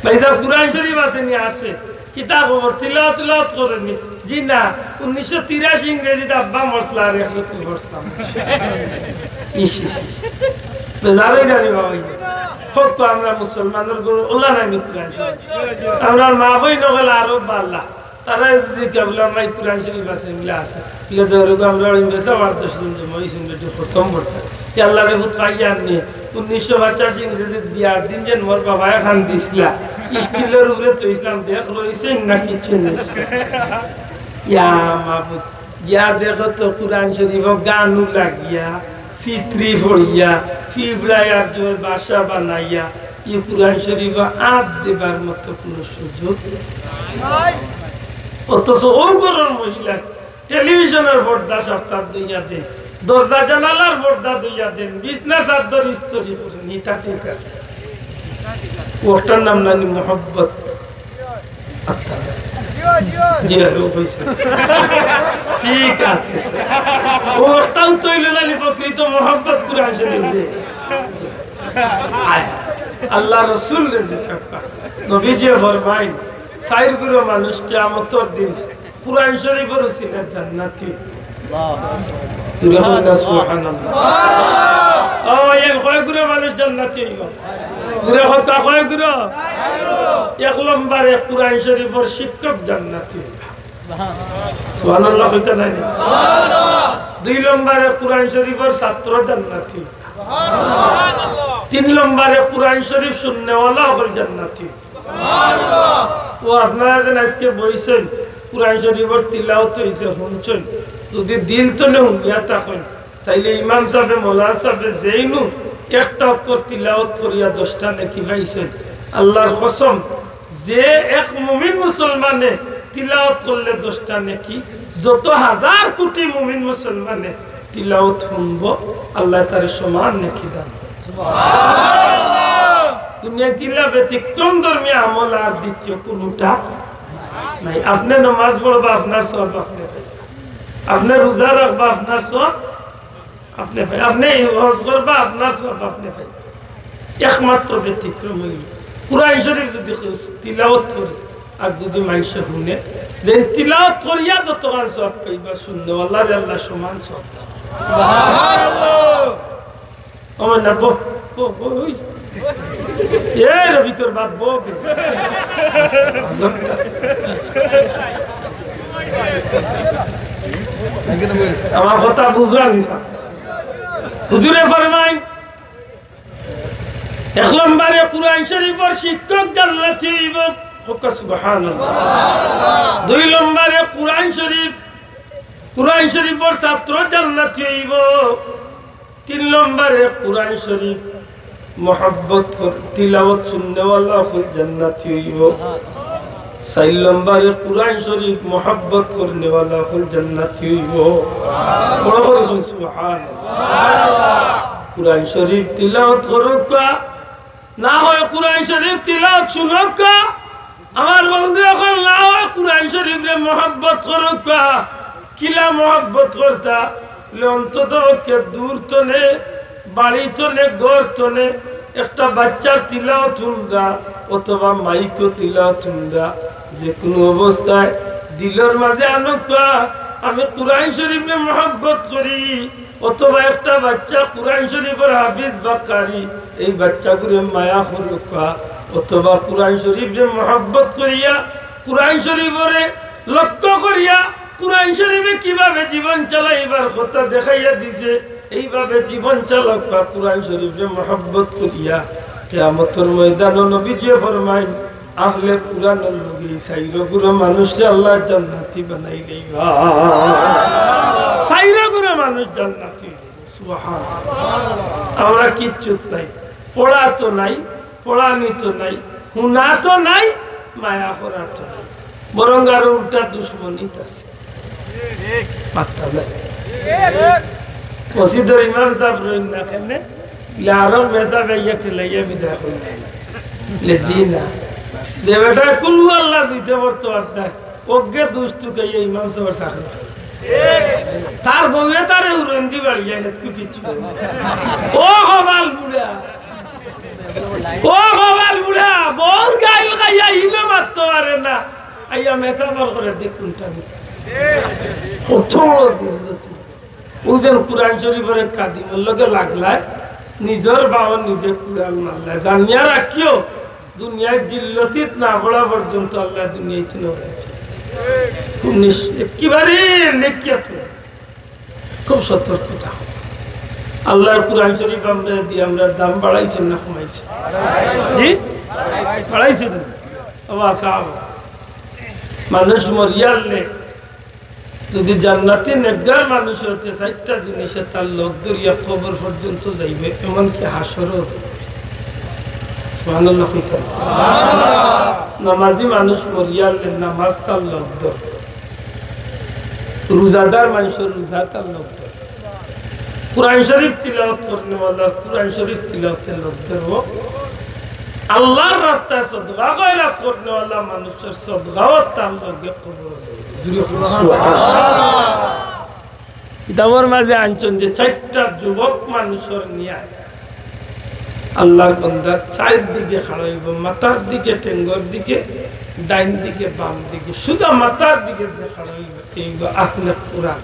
ভাইসাব, কোরআন শরীফ আছে নি? আছে। কিতা খবর? তিলাওয়াত, তিলাওয়াত করে নি? জি না, উনিশশো তিরাশি ইংরেজিত আব্বা মরছলা আর একত্র পড়ছলাম। ইস, ইস, ইস। বেজার অই যাবি বাবা। কত আমরা মুসলমানর ঘরো ওলা নাই নি কোরআন শরীফ? আমরার মা বইন অকল আরো বালা। তারা যদি কেবলা মাই কোরআন শরীফ আছে, এগুলা আছে। এগুলা তো ওরকম আমরা ওই বেসা বার দশ দিন জমা হইছেন, বেটি খতম করতে। কি আল্লাহ রে ভূত পাইয়ার নি? উনিশশো পঁচাশি ইংরেজিত বিয়ার দিন যেন মোর বাবায় খান দিছিলা। স্টিলর উপরে তো ইসলাম দেখ রইছে না কিচ্ছু নেই। ইয়া মাবুদ, গিয়া দেখো তো কোরআন শরীফ গানও লাগিয়া, ফিতরি পড়িয়া, ফিফড়ায় আর জোর বাসা বানাইয়া, ই কোরআন শরীফ আত দেবার মতো কোনো সুযোগ নাই। অথচ ও ঘরর মহিলা টেলিভিশনর পর্দা সাপ্তার দইয়া দেন, দরজা জানালার পর্দা দইয়া দেন, বিছনা চাদর ইস্ত্রি করেন, ইটা ঠিক আছে। ওটার নাম নানি মোহব্বত। আচ্ছা। জি, হ্যালো, হইছে। ঠিক আছে। ওটাও তো অইল নানি প্রকৃত মোহব্বত কোরআন শরীফ দিয়ে। আয়, আল্লাহ রসুল রে যে ব্যাপার। নবীজি ফরমাইন, চাইর গুরু মানুষ কিয়ামতর দিন কোরআন শরীফর উসিলায় জান্নাতি। জোরে কইন না সুবহানাল্লাহ। ও, এর কয় গুরু মানুষ জান্নাতি অইবো? জোরে কইন না কয় গুরু? এক নম্বরে কোরআন শরীফর শিক্ষক জান্নাতি অইবো। সুবহানাল্লাহ কইতা নাই নি? দুই নম্বরে কোরআন শরীফর ছাত্র জান্নাতি। তিন নম্বরে কোরআন শরীফ শুননেওয়ালা অকল জান্নাতি। ও আপনারা যেন আজকে বইছেন, কোরআন শরীফর তিলাওত হইছে, শুনছেন, যদি দিল তনে শুনিয়া থাকেন, তাইলে ইমাম সাহেবে, মৌলানা সাহেবে যেইনু একটা অক্ষর তিলাওত করিয়া দশটা নেকি পাইছেন। আল্লাহর কসম, যে এক মুমিন মুসলমানে তিলাওত করলে দশটা নেকি, যত হাজার কোটি মুমিন মুসলমানে তিলাওত শুনবো, আল্লাহ তারে সমান নেকি দান করবো। দুনিয়াত ইলা ব্যতিক্রম ধর্মী আমল আর দ্বিতীয় কোনোটা নাই। আপনে নামাজ পড়বা, আপনার সওয়াব আপনে পাইবা। আপনে রোজা রাখবা, আপনার সওয়াব আপনে পাইবা। আপনে হজ করবা, আপনার সওয়াব আপনে পাইবা। একমাত্র ব্যতিক্রম অইল কোরআন শরীফ যদি কেউ তিলাওত করে আর যদি মানষে শুনে, যে তিলাওত করিয়া যতখান সওয়াব পাইবা, শুননেওয়ালারে আল্লাহ সমান সওয়াব দেন। সুবহানাল্লাহ। ও না, বহ, বহ, বহ, ওই। এ রবি তোর বাপ, বহ গে। আমার কথা বুঝলাম নি? হুজুরে ফরমাইন, এক নম্বরে কোরআন শরীফর শিক্ষক জান্নাতি অইবো। কউক্কা সুবহানাল্লাহ। দুই নম্বরে কোরআন শরীফ, কোরআন শরীফর ছাত্র জান্নাতি অইবো। তিন নম্বরে কোরআন শরীফ মহব্বত কর-, তিলাওত শুননেওয়ালা অকল জান্নাতি অইবো। চাইর নম্বরে কোরআন শরীফ মহব্বত করনেওয়ালা অকল জান্নাতি অইবো। বড় করি কইন সুবহানাল্লাহ। কোরআন শরীফ তিলাওত করউক্কা, না হয় কোরআন শরীফ তিলাওত শুনউক্কা। আমার বন্ধু অকল না হয় কোরআন শরীফরে মহব্বত করউক্কা। কিলা মহব্বত করতা? বলে, অন্তত পক্ষে দূর তনে, বাড়ি তনে, ঘর তনে একটা বাচ্চার তিলাওত হুনরা অথবা মাইকো তিলাওত হুনরা, যে কোনো অবস্থায় দিলর মাঝে আনউক্কা, আমি কোরআন শরীফরে মহব্বত করি, অথবা একটা বাচ্চা কোরআন শরীফর হাফিজ বা কারি, এই বাচ্চাগুরে মায়া করউক্কা, অথবা কোরআন শরীফরে মহব্বত করিয়া, কোরআন শরীফরে লক্ষ্য করিয়া কুরআন শরীফে কিভাবে জীবন চালাইবার কথা দেখাইয়া দিছে। এইভাবে জীবন চালাউক্কা, কুরআন শরীফরে মহব্বত করিয়া। কিয়ামতর ময়দানো নবীজিয়ে ফরমাইন, আহলে কুরআনর লগে চাইর গুরু মানুষরে আল্লায় জান্নাতি বানাইলাইবা। চাইর গুরু মানুষ জান্নাতি। সুবহানাল্লাহ। আমরা কিচ্ছুত নাই, পড়া তো নাই, পড়ানি তো নাই, হুনা তো নাই, মায়া করা তো নাই, বরং আরো উল্টা দুশমনিত আছি। পাত্তা নাই। মসজিদর ইমাম সাব রইন না কেনে, ইলা আরো মেসাব আইয়া ঠেলাইয়া বিদায় করি নাই। লে জি না। যে বেটায় কুলহু আল্লাহ দুইটা পড়তো পারতায়, অগ্গে দুষ তুকাইয়া ইমাম সাবর চাকরি। তার বউয়ে তারে উড়ন্দি বাড়িয়া হেতু কিচ্ছু। ও কপাল বুড়া, ও কপাল বুড়া, বউর গাইল খাইয়া ইনো মাততো পারে না। আইয়া মেসাবর করে দেখুন। কত বড় জিল্লতি। ও যেন কুরআন শরীফর এক খাদিমর লগে লাগলায়, নিজর পাও নিজে কুড়াল মারলায়। জানিয়া রাখিও, দুনিয়ার জিল্লতিত না পড়া পর্যন্ত আল্লায় দুনিয়াইত না রাখে। খুব নিস-, একেবারে নেকিয়া তো। খুব সতর্ক থাকো। আল্লাহর কুরআন শরীফ আমরা দিয়া আমরার দাম বাড়াইছইন না কমাইছইন? জি? বাড়াইছইন না? ও আচ্ছা, মানুষ মরিয়ারলে যদি জান্নাতি নেককার মানুষ অইতে, চাইরটা জিনিসে তার লগ ধরিয়া কবর পর্যন্ত যাইবে, এমনকি হাশরও যাইবে। সুবহানাল্লাহ কইতা। নামাজি মানুষ মরিয়ারলে নামাজ তার লগ ধরবো, রোজাদার মানুষর রোজা তার লগ ধরবো, কুরআন শরীফ তিলাওয়াত করনেওয়ালা কুরআন শরীফ তিলাওয়াতে লগ ধরবো, আল্লাহর রাস্তায় সদকা খয়রাত করনেওয়ালা মানুষর সদকাও তার লগে কবর। জুরে কইন সুবহানাল্লাহ। কিতাবর মাঝে আনছইন যে চাইরটা যুবক মানুষর ন্যায় আল্লাহর বান্দা চাইর দিকে খাড়া অইবো, মাথার দিকে, ঠেঙ্গর দিকে, ডাইন দিকে, বাম দিকে, সুজা মাথার দিকে যে খাড়া অইবো, এই অইবো আহলে কুরআন।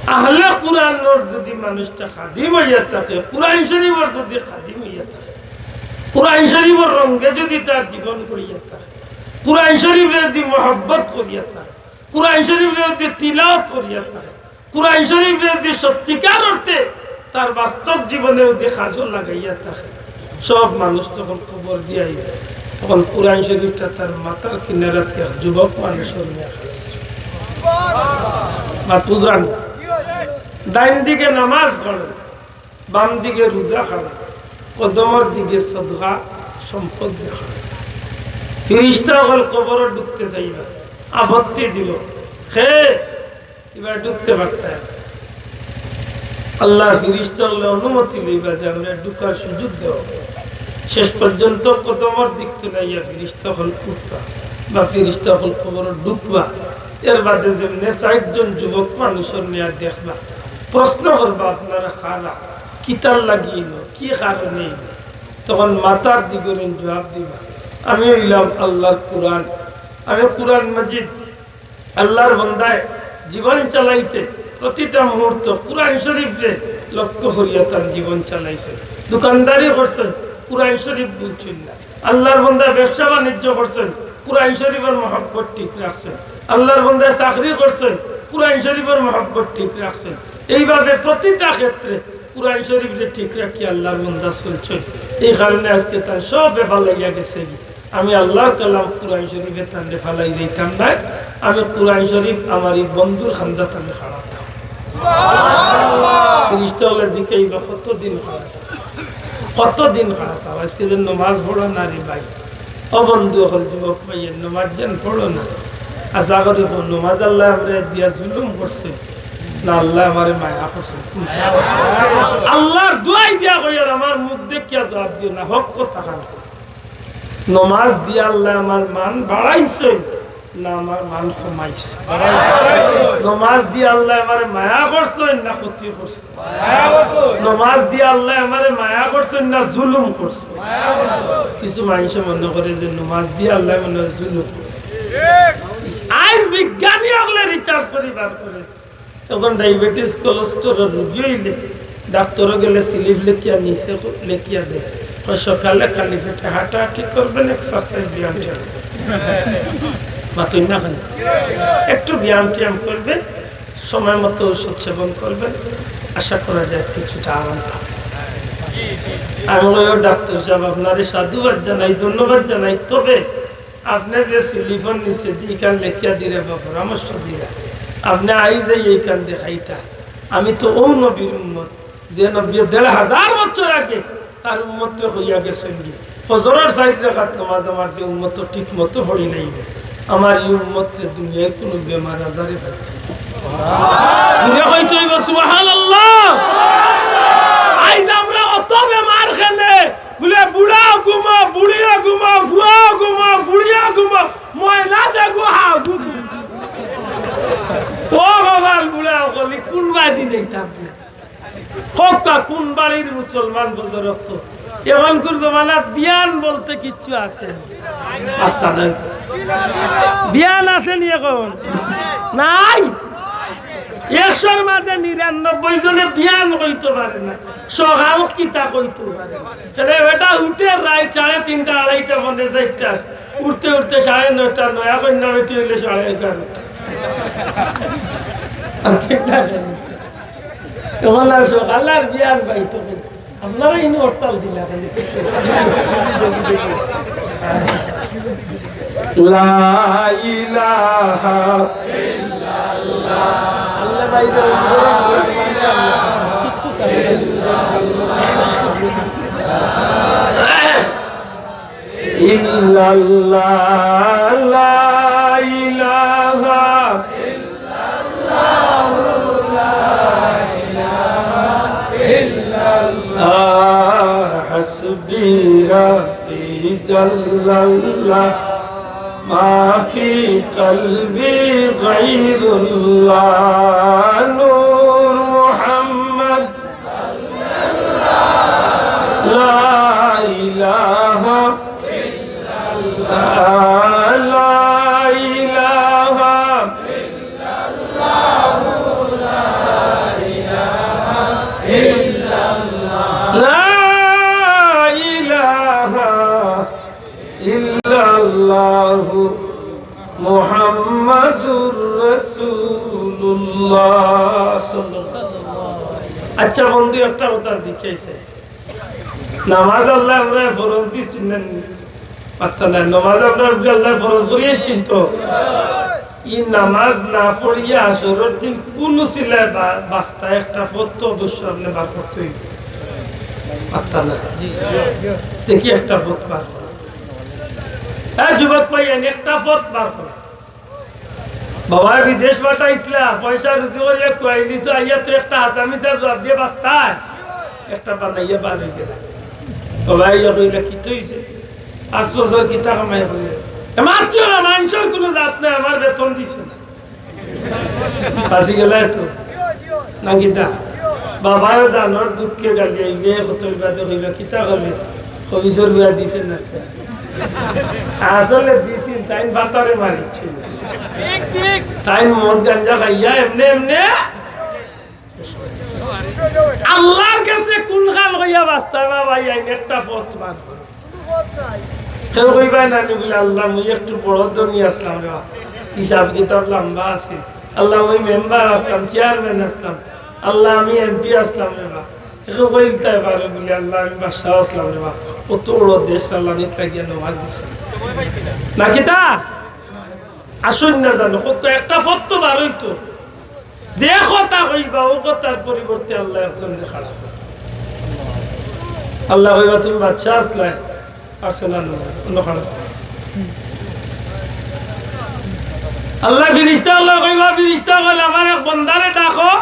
আহলে কুরআনর যদি মানুষটা খাদিম অইয়া থাকে, কুরআন শরীফর যদি খাদিম অইয়া থাকে, কুরআন শরীফর রঙে যদি তার জীবন গড়িয়া থাকে, কুরআন শরীফরে যদি মহব্বত করিয়া থাকে, কুরআন শরীফরে যদি তিলাওয়াত করিয়া থাকে, কুরআন শরীফরে যদি সত্যিকার অর্থে তার বাস্তব জীবনে যদি কাজও লাগাইয়া থাকে, সব মানুষ তখন কবর দিয়া আইবো। তখন কুরআন শরীফটা তার মাথার কিনারাত এক যুবক মানুষর ন্যায় খাড়া অইছে। মাত বুঝরা নি? ডাইন দিকে নামাজ পড়ে, বাম দিকে রোজা খাড়া, কদমর দিকে সদকা সম্পদ দিয়া খাড়া। ফিরিস্তা অকল কবরো ঢুকতে চাইবা, আপত্তি দিবো, হে, ইবায় ঢুকতে পারতায় না। আল্লাহর ফিরিস্তা অকলে অনুমতি লইবা যে আমরারে ঢুকার সুযোগ দেও। শেষ পর্যন্ত কদমর দিক তুলাইয়া ফিরিস্তা অকল উঠবা বা ফিরিস্তা অকল কবরো ঢুকবা। এর বাদে যেমনে চাইরজন যুবক মানুষর ন্যায় দেখবা, প্রশ্ন করবা, "আপনারা কারা, কিতার লাগি আইলা, কি কারণে আইলা?" তখন মাথার দিগরে জবাব দিবা, "আমি অইলাম আল্লাহর কুরআন, আমি কুরআন মাজিদ।" আল্লাহর বান্দায় জীবন চালাইতে প্রতিটা মুহূর্ত কুরআন শরীফরে লক্ষ্য করিয়া তান জীবন চালাইছইন। দোকানদারি করছইন, কুরআন শরীফ ভুলছইন না। আল্লাহর বান্দায় ব্যবসা বাণিজ্য করছইন, কুরআন শরীফর মহব্বত ঠিক রাখছইন। আল্লাহর বান্দায় চাকরি করছইন, কুরআন শরীফর মহব্বত ঠিক রাখছইন। এইভাবে প্রতিটা ক্ষেত্রে কুরআন শরীফরে ঠিক রাখি আল্লাহর বান্দা চলছইন। এই কারণে আজকে তান সব বেফাল অইয়া গেছে। আমি আল্লাহর কালাম কুরআন শরীফে তানরে ফালাই যাইতাম নায়। আমি কুরআন শরীফ আমার এই বন্ধুর কান্দাত আমি খাড়াইতাম। ফিরিস্তা অকলে জিকাইবা, "কতদিন খাড়াইতাম? কতদিন খাড়াইতাম?" আজকে যে নমাজ পড়ো না রে ভাই। ও বন্ধু অকল, যুবক ভাই, নমাজ যেন পড়ো না। আশা করি কও, নমাজ আল্লায় আমারে দিয়া জুলুম করছে, না আল্লায় আমারে মায়া করছে? আল্লাহর দোয়াই দিয়া কইয়ার আমার মুখ দেখিয়া জবাব দিও না, হক কথা খান। নমাজ দিয়া আল্লায় আমার মান বাড়াইছইন, না আমার মান কমাইছইন? নমাজ দিয়া আল্লায় আমারে মায়া করছইন না ক্ষতি করছইন? নমাজ দিয়া আল্লায় আমারে মায়া করছইন না জুলুম করছইন? কিছু মানুষে মনে করে যে নমাজ দিয়া আল্লায় মনে হয় জুলুম করছইন। আইজ বিজ্ঞানী অকলে research করি বার করে, এখন ডায়াবেটিস, কোলেস্টেরল রোগী অইলে ডাক্তরো গেলে স্লিপ লেখিয়া নিচে লেখিয়া দেয়, কয়, "সকালে খালি পেটে হাঁটাহাঁটি করবেন, এক্সারসাইজ, ব্যায়াম করবেন।" মাতইন না কেনে? একটু ব্যায়াম ট্যায়াম করবেন, সময় মতো ঔষধ সেবন করবেন, আশা করা যায় কিছুটা আরাম পাবেন। আমি কই, "ও ডাক্তার সাব, আপনারে সাধুবাদ জানাই, ধন্যবাদ জানাই, তবে আপনে যে সিলিফর নিচে দি ইখান লেখিয়া দিরা বা পরামর্শ দিরা, আপনে আই যাই ইখান দেখাইতা, আমি তো অউ নবীর উম্মত।" যে নবীয়ে দেড় হাজার বছর আগে তার উম্মতরে কইয়া গেছইন যে, "ফজরর চাইর রাকাত নামাজ আমার যে উম্মত ঠিক মতো পড়ি নাই, আমার ই উম্মতরে দুনিয়ার কুনু বেমার আজারে পাইতো না।" জুরে কইতে অইবো, "সুবহানাল্লাহ।" আইজ আমরা অত বেমার খেলে, বুলে, "বুড়া ঘুমা, বুড়িয়া ঘুমা, ফুয়া ঘুমা, ফুড়িয়া ঘুমা, ময়লা দেখো হা ঘুমা।" ও বাবার বুড়া অকল, কুন বাদি দেখতাম? হক্কা কুন বাড়ির মুসলমান বুজুর্গ তো? এখনকুর জমানাত বিয়ান বলতে কিচ্ছু আছে? পাত্তা নাই। বিয়ান আছে নি এখন? নাই। একশোর মাঝে নিরানব্বই জনে বিয়ান কইতো পারে না, সকাল কিতা কইতো পারে না। তাহলে বেটা উঠে রাইত সাড়ে তিনটা, আড়াইটা, পৌনে চাইরটা, উঠতে উঠতে সাড়ে নয়টা, নয়া কইন্যা বেটি অইলে সাড়ে এগারোটা। আর ঠিক না কেনে? এখন আর সকাল আর বিয়ান পাইতো না। আপনারা ইনো হরতাল দিলা খালি। লা ইলাহা ইল্লাল্লাহ। আল্লাহ ভাই, কিচ্ছু চাই না। ইল্লাল্লাহ, লা ইলাহা ইল্লাল্লাহ, লা ইলাহা ইল্লাল্লাহ, হাসবি রাব্বি জাল্লাল্লাহ, মা ফি কলবি গায়রুল্লাহ, নূর মুহাম্মদ لا إله إلا الله، لا إله إلا الله، لا إله إلا الله، محمد رسول الله صلى الله عليه وسلم। আচ্ছা বন্ধু, একটা কথা জিজ্ঞাসা, নামাজ আল্লায় আমরারে ফরজ দিছইন না নি? পাত্তা নাই। নামাজ আমরার উপরে আল্লায় ফরজ করিয়া দিছইন তো। ই নামাজ না পড়িয়া হাশরর দিন কুন উছিলায় বা-, বাঁচতা, একটা পথ তো অবশ্য আপনে বার করতে অইবো। পাত্তা নাই। দেখি একটা পথ বার করো। হ্যাঁ, যুবক ভাইয়াইন, একটা পথ বার করো। বাবায় বিদেশ পাঠাইছলা, পয়সা রুজি করিয়া খুয়াই দিছো, আইয়া তো একটা হাছা মিছা জুয়াব দিয়া বাঁচতায়, একটা বানাইয়া বার অই গেলা। বাবায় ইয়া কইলা, "কিতা অইছে? পাঁচ বছর কিতা কামাই করিয়া?" "এ মাতিও না, মানষর কুনু জাত নাই, আমার বেতন দিছে না।" বাঁচি গেলায় তো। না কিতা? বাবায়ও জানর দুঃখে গালিয়া ইবে কতই বাদে কইলা, "কিতা করবে? খবিসর বিয়া দিছে না।" আসলে দিছিল, তাইন বাতারে মারিছিল। তাইন মদ গাঞ্জা খাইয়া এমনে এমনে আল্লার গেছে কুনখান কইয়া বাঁচতায় বাবা, ইয়াইন একটা পথ বার করো। কেউ কইবায় না নি বুলে, "আল্লাহ, মুই একটু বড় ধনী আছলাম রে বা, হিসাব কিতাব লাম্বা আছিল। আল্লাহ, মুই মেম্বার আছলাম, চেয়ারম্যান আছলাম। আল্লাহ, আমি এমপি আছলাম রে বা।" কেউ কইতায় পারে বুলে, "আল্লাহ, আমি বাদশা আছলাম রে বা, অত বড় দেশ চালানিত লাগিয়া নমাজ গেছি।" না কিতা? আসুন না জানো, কত একটা পথ তো বার অইতো। যে কথা কইবা, অউ কথার পরিবর্তে আল্লায় একজনরে খাড়া করবা। আল্লায় কইবা, "তুমি বাদশা আছলায়, পারছো না, অন্য খাড়া করো।" আল্লায় ফিরিস্তা আল্লায় কইবা, "ফিরিস্তা অকল, আমার এক বন্দারে ডাকো।"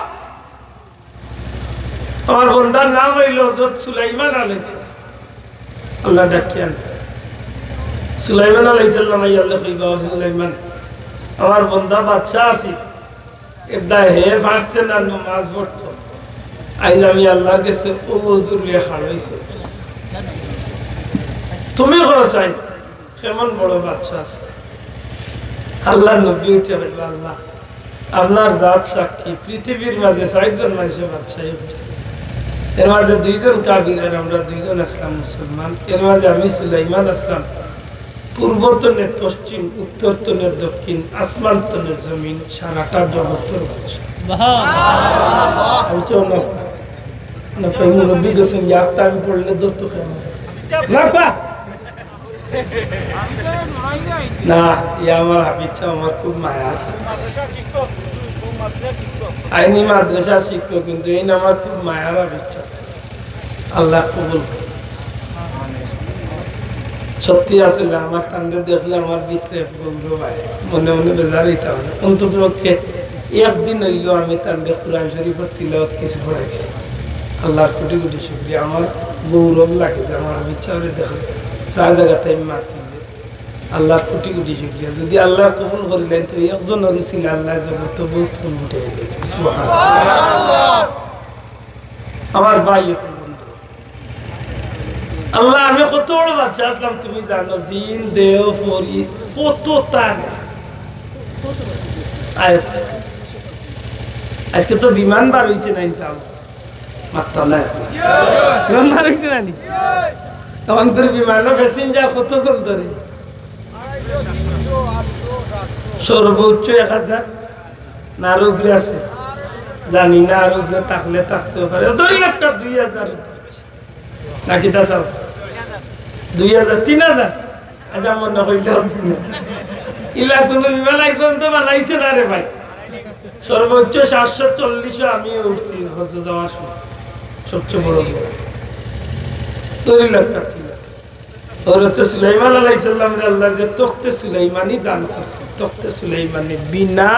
আমার বন্দার নাম অইলো হযরত সুলাইমান আলাইহিস সালাম। আল্লায় ডাকিয়া আনবা। সুলাইমান আলাইহিস সালাম আইয়া আল্লায় কইবা, "ও সুলাইমান, আমার বন্দা বাদশা আছিল, এরদায় হে পারছে না নমাজ পড়তো। আইজ আমি আল্লার গেছে অউ অজু লইয়া খাড়া অইছি। তুমি কও চাই।" কেমন বড় বাদশা আছে। আল্লার নবী উঠিয়া কইবা, "আল্লাহ, আপনার জাত সাক্ষী, পৃথিবীর মাঝে চাইরজন মানষে বাদশাহি করছে, এর মাঝে দুইজন কাফির আর আমরা দুইজন আছলাম মুসলমান, এর মাঝে আমি সুলাইমান আছলাম, পূর্ব তনে পশ্চিম, উত্তর তনে দক্ষিণ, আসমান তনে জমিন, সারাটা জগতর বাদশা। আমি তো না, না, তাই মুরব্বী গেছেন, ইয়ার তাবি পড়লে ধরতো কেন? না, পা। না, ইয়া আমার হাফিজ সাব, আমার খুব মায়া আছে। আইনি মাদ্রাসার শিক্ষক, কিন্তু এই আমার খুব মায়ার হাফিজ সাব। আল্লাহ কবুল করুন। সত্যি আসলে আমার তানরে দেখলে আমার ভিতরে গৌরব হয়, মনে মনে বেজার হইতে হবে। অন্তত পক্ষে একদিন হইলেও আমি তানরে কোরআন শরীফের তিলাওয়াত কিছু পড়াইছি। আল্লাহর কোটি কোটি শুকরিয়া। আমার গৌরব লাগে যে আমার হাফিজ সাবরে দেখলে প্রায় জায়গাতে আমি মাতি যে আল্লাহর কোটি কোটি শুকরিয়া। যদি আল্লাহ কবুল করিলেন তো একজনের উসিলে আল্লাহ জগত তো বহুত ফুল ফুটে গেল। সুবহানাল্লাহ। আমার ভাই এখন বন্ধু, আল্লাহ, আমি কত বড় বাদশা আসলাম, তুমি জানো, জিন, দেও, পরি, কত তার আয়ত্ত। আজকে তো বিমান বার হইছে না, ইনশাআল্লাহ। মাত্তা নাই। বিমান বার হইছে না নি? তখন করে বিমানও প্যাসেঞ্জার কত জন ধরে? সর্বোচ্চ এক হাজার। না, আরো উপরে আছে, জানি না, আরো উপরে থাকলে থাকতেও পারে। ধরি একটা দুই হাজার, নাকি তা সব দুই হাজার, তিন হাজার। আচ্ছা, মনে কইলাম তিন হাজার। ইলা কোনো বিমান আইফোন তো বানাইছে না রে ভাই। সর্বোচ্চ সাতশো চল্লিশও আমি উঠছি হজ যাওয়ার সময়, সবচেয়ে বড় বিমান। ধরি একটা তিন হাজার। হযরত সুলাইমান আলাইহিস সালামরে আল্লাহ যে তখতে সুলাইমানি দান করছেন, তখতে সুলাইমানি বিনা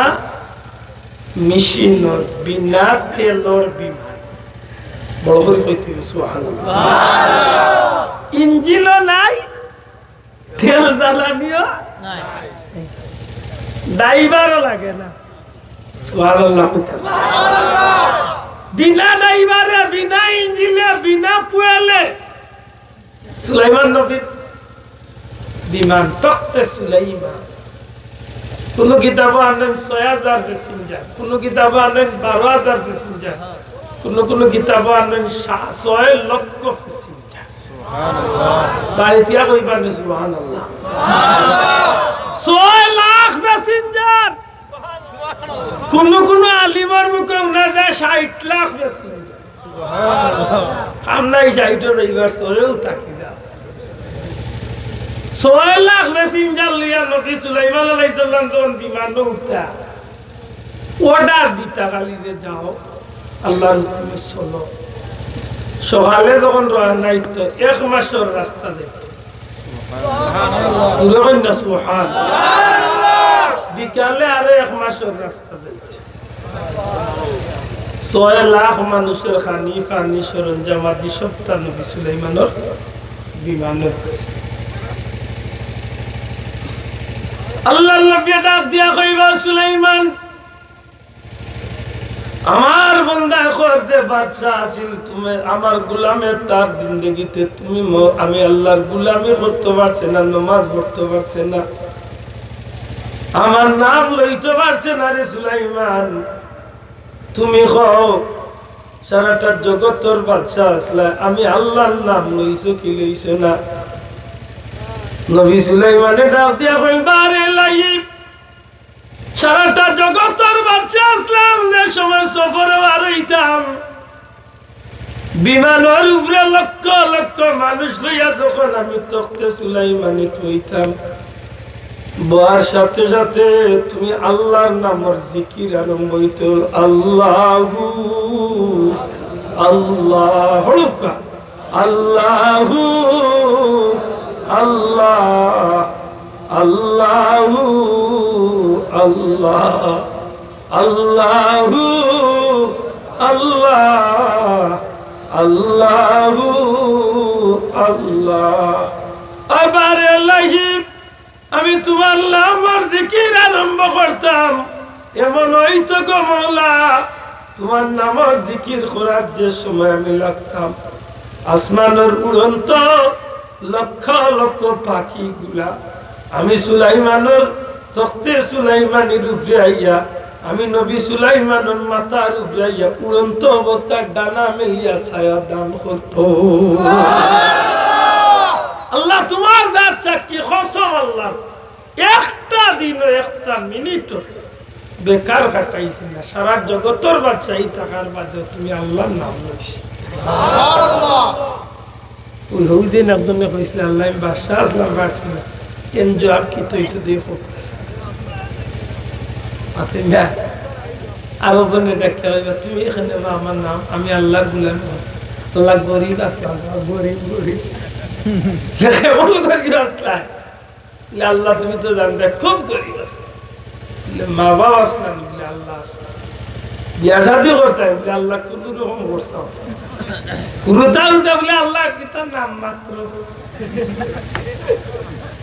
মেশিনর, বিনা তেলর বিমান। বড় করে কইতে হবে, সুবহানাল্লাহ। ইঞ্জিনও নাই, তেল জ্বালানিও নাই, ড্রাইভারও লাগে না। সুবহানাল্লাহ। বিনা ড্রাইভারে, বিনা ইঞ্জিনে, বিনা ফুয়েলে সুলাইমান নবীর বিমান, তখতে সুলাইমান। কোন কিতাবো আনইন ছয় হাজার প্যাসেঞ্জার, কোন কিতাবো আনইন বারো হাজার প্যাসেঞ্জার, কোন কোন কিতাবো আনইন সা-, ছয় লক্ষ প্যাসেঞ্জার। বাড়িত গিয়া কইবা নে সুবহানাল্লাহ। ছয় লাখ প্যাসেঞ্জার। কোন কোন আলিমর মুখে হুনা যায় ষাইট লাখ প্যাসেঞ্জার। কাম নাই, ষাইটও যাইবার, ছয়ও থাকি যা। ছয় লাখ প্যাসেঞ্জার লইয়া নবী সুলাইমান আলাইহিস সালাম যখন বিমানো উঠতা, অর্ডার দিতা খালি যে, "যাও, আল্লাহর হুকুমে চলো।" সকালে যখন রওনা দিত, এক মাসর রাস্তা যাইত। জোরে কইন না, সুবহান। বিকালে আরো এক মাসর রাস্তা যাইত। ছয় লাখ মানুষর খানি, পানি, সরঞ্জাম আদি সবতা নবী সুলাইমানর বিমানর গেছে। আল্লাহর নবী ডাক দিয়া কইবা, "সুলাইমান, আমার বন্দা কর যে বাদশা আছিল, তুমি আমার গোলামে তার জিন্দেগিতে তুমি ম-, আমি আল্লাহর গোলামি করতে পারছে না, নমাজ পড়তে পারছে না, আমার নাম লইতে পারছে না রে সুলাইমান। তুমি কও, সারাটা জগতর বাদশা আসলা, আমি আল্লাহর নাম লইছো কি লইছো না?" নবী সুলাইমানে ডাক দিয়া কইন, "বারে লাইব, সারাটা জগতর বাদশা আসলাম, যে সময় সফরে বার হইতাম, বিমানর উপরে লক্ষ লক্ষ মানুষ লইয়া যখন আমি তখতে সুলাইমানিত বইতাম, বওয়ার সাথে সাথে তুমি আল্লাহর নামর জিকির আরম্ভ হইতো, আল্লাহু আল্লাহ, পড়ুক্কা, আল্লাহু আল্লাহ, আল্লাহু আল্লাহ, আল্লাহু আল্লাহ, আল্লাহু আল্লাহ।" আবার এলাহি, আমি তোমার নামর জিকির আরম্ভ করতাম, এমন হইতো গো মওলা, তোমার নামর জিকির করার যে সময় আমি লাগতাম, আসমানর উড়ন্ত লক্ষ লক্ষ পাখিগুলা আমি সুলাইমানর তখতে সুলাইমানির উপরে আইয়া, আমি নবী সুলাইমানর মাথার উপরে আইয়া উড়ন্ত অবস্থায় ডানা মেলিয়া ছায়া দান করতো। আল্লাহ, তুমার জাত সাক্ষী, কসম আল্লাহ, একটা দিনও, একটা মিনিটও বেকার কাটাইছি না। সারা জগতর বাদশাহী থাকার বাদেও তুমি আল্লাহর নাম লইছি। ওই হউ যে একজনে কইছলা, "আল্লাহ, আমি বাদশা আছলাম, পারছি না।" এন জবাব কিতা অইতো দেখো। মাতইন না। আরো জনে ডাকিয়া কইবা, "তুমি এখানে বা আমার নাম, আমি আল্লাহর গোলাম।" আল্লাহ, গরিব আছলাম, গরিব, গরিব। কেমন গরিব আছলাম? বলে, "আল্লাহ, তুমি তো জানতায়, খুব গরিব আছলাম।" বলে, "মা বাপ আছলাম?" বলে, "আল্লাহ আছলাম।" "বিয়া শাদী করছায়?" বলে, "আল্লাহ, কুনু রকম করছাম।" কুনুতা উল্টা বলে, "আল্লাহ, কিতা নাম মাত্র।"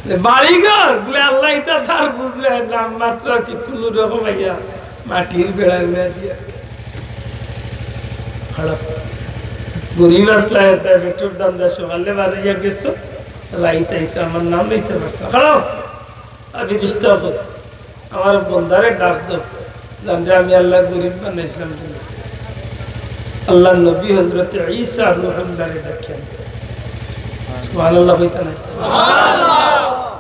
বলে, "বাড়ি ঘর?" বলে, "আল্লাহ, ইটা তার বুঝলে নাম মাত্র, কি কুনু রকম আইয়া মাটির বেড়া উড়া দিয়া।" খারাপ। গরিব আছলায়, এর দায় পেটর ধান্দা, সকালে বারইয়া গেছো, রাইত আইছো, আমার নাম লইতে পারছো না। খারাপ। আর ফিরিস্তা অকল, আমার বন্দারে ডাক দেও, জানরে আমি আল্লাহ গরিব বানাইছিলাম তুমি। আল্লাহর নবী হযরতে ঈসা রুহুল্লাহরে ডাকিয়া আনইন। সুবহানাল্লাহ কইতা নায়?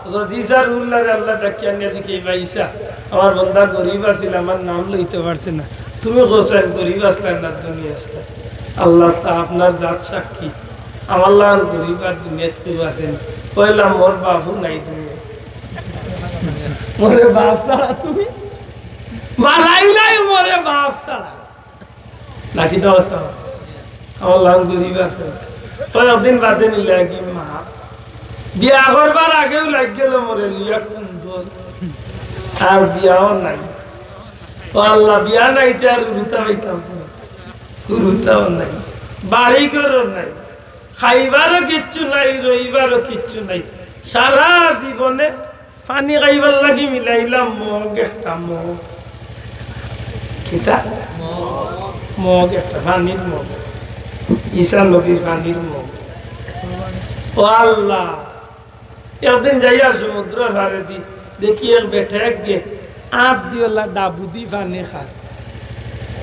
হযরত ঈসা রুহুল্লাহরে আল্লাহ ডাকিয়া আনিয়া জিকাইবা, "ঈসা, আমার বন্দা গরিব আছিল, আমার নাম লইতে পারছে না, তুমি কও চাইন গরিব আছলায় না ধনী আছলায়?" "আল্লাহ, তা আপনার জাত সাক্ষী, আমার লাখান গরিব আর দুনিয়াত কেউ আছে না।" কইলা, "মোর বাপও নাই দুনিয়াত।" মোরে বাপ ছাড়া তুমি বানাইলায়, মোরে বাপ ছাড়া। নাকি তো আছে? আমার লাখান গরিব আর কেউ নাই। কয়েকদিন বাদে নিলা কি মা, বিয়া করবার আগেউ লাগি গেল মোরে লইয়া কুন্দন, আর বিয়াও নাই। ও আল্লাহ, বিয়া নাই তে আর হুরুতা পাইতাম না। হুরুতাও নাই, বাড়ি ঘরও নাই, খাইবারও কিচ্ছু নাই, রইবারও কিচ্ছু নাই। সারা জীবনে পানি খাইবার লাগি মিলাইলাম মগ একটা, মগ। কিতা? মগ একটা, পানির মগ। ঈসা নবীর পানির মগ। ও আল্লাহ, একদিন যাইয়ার সমুদ্রর পারেদি দেখি এক বেটায় গিয়া আত দি ওলা ডাবুদি পানি খার।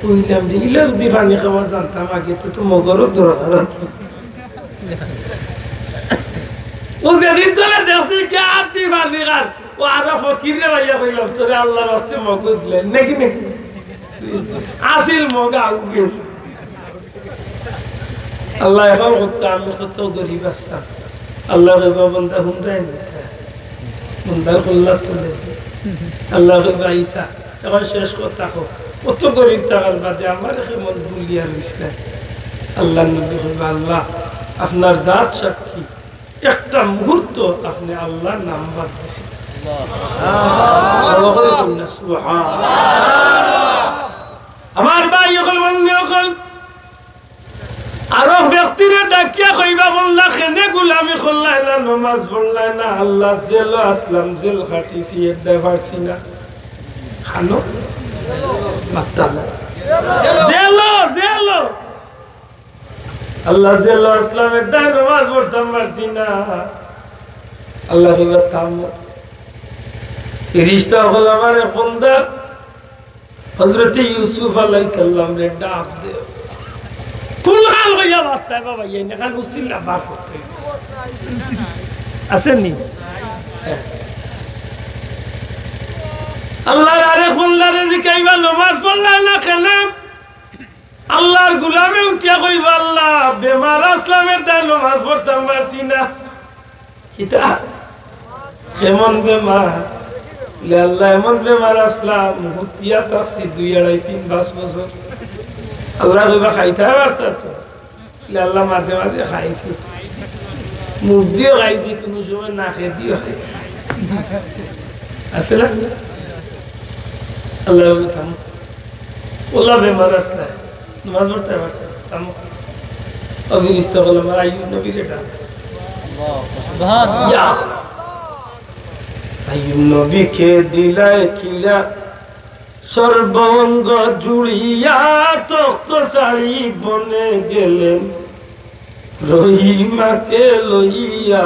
কইলাম যে, "ইলা যুদি পানি খাওয়া জানতাম আগে, তে তো মগরও দরকার আছিল।" ও যেদিন ধরি দেখছি গিয়া আত দি পানি খার, ও আরো ফকিররে পাইয়া কইলাম, "তোরে আল্লাহর ওয়াস্তে মগ দিলাইন নাকি, নাকি?" আছিল মগ, আউ গেছে। আল্লাহ এখন কত, আমি কত গরিব আছলাম। আল্লাহ কইবা, "বন্দা, হুনরায় নি তা?" বন্দার কল্লা তুলে দি। আল্লাহ কইবা, "ঈসা, এখন শেষ কথা কও, অত গরিব থাকার বাদে আমারে কেমন ভুলিয়া রইছলায়?" আল্লাহর নবী কইবা, "আল্লাহ, আপনার জাত সাক্ষী, একটা মুহূর্ত আপনে আল্লাহর নাম বাদ দিছইন।" সুবহানাল্লাহ। আমার ভাই অকল, বন্ধু অকল, আরক ব্যক্তিরে ডাকিয়া কইবা, "বন্দা, কেনে গোলামি করলায় না, নমাজ পড়লায় না, আল্লাহ, জেলো আছলাম, জেল খাটিছি, এর দায় পারছি না।" খানো? মাত্তা না। জেলো, জেলো। "আল্লাহ, জেলো আছলাম, এর দায় নমাজ পড়তাম পারছি না।" আল্লাহ কইবা, "থামো।" ফিরিস্তা অকল, "আমারে বন্দা, হযরতে ইউসুফ আলাইহিস সালামরে ডাক দেও।" কুন খান কইয়া বাস্তায় বাবা, এই না খান উসিলা বার করতে অইবো। আছে নি? আল্লাহর আরেক বন্দারে জিকাইবা, "নমাজ পড়লায় না কেনে?" আল্লাহর গোলামে উঠিয়া কইবা, "আল্লাহ, বেমার আছলাম, এর দায় নমাজ পড়তাম পারছি না।" কিতা? কেমন বেমার? বলে, "আল্লাহ, এমন বেমার আছলাম, হুতিয়া থাকছি দুই, আড়াই, তিন, পাঁচ বছর।" আল্লাহ কইবা, "খাইতায় পারতা তো?" বলে, "আল্লাহ, মাঝে মাঝে খাইছি, মুখ দিও খাইছি, কুনু সময় নাকে দিও খাইছি।" আছে না? আল্লাহ বলে, "থামো।" ওলা বেমার আছে, নমাজ পড়তায় পারছে না, থামো। ও ফিরিস্তা অকল, "আমার আইয়ুব নবীরে ডাক।" সুবহানাল্লাহ। ইয়া। আইয়ুব নবীকে দিলায় কিলা, সর্বাঙ্গ জুড়িয়া তখ্ত ছাড়ি বনে গেলেন রহিমাকে লইয়া।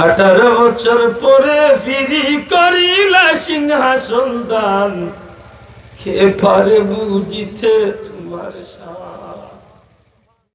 আঠারো বছর পরে ফিরি করিলা সিংহাসন দান, কে পারে বুঝিতে তোমার শান।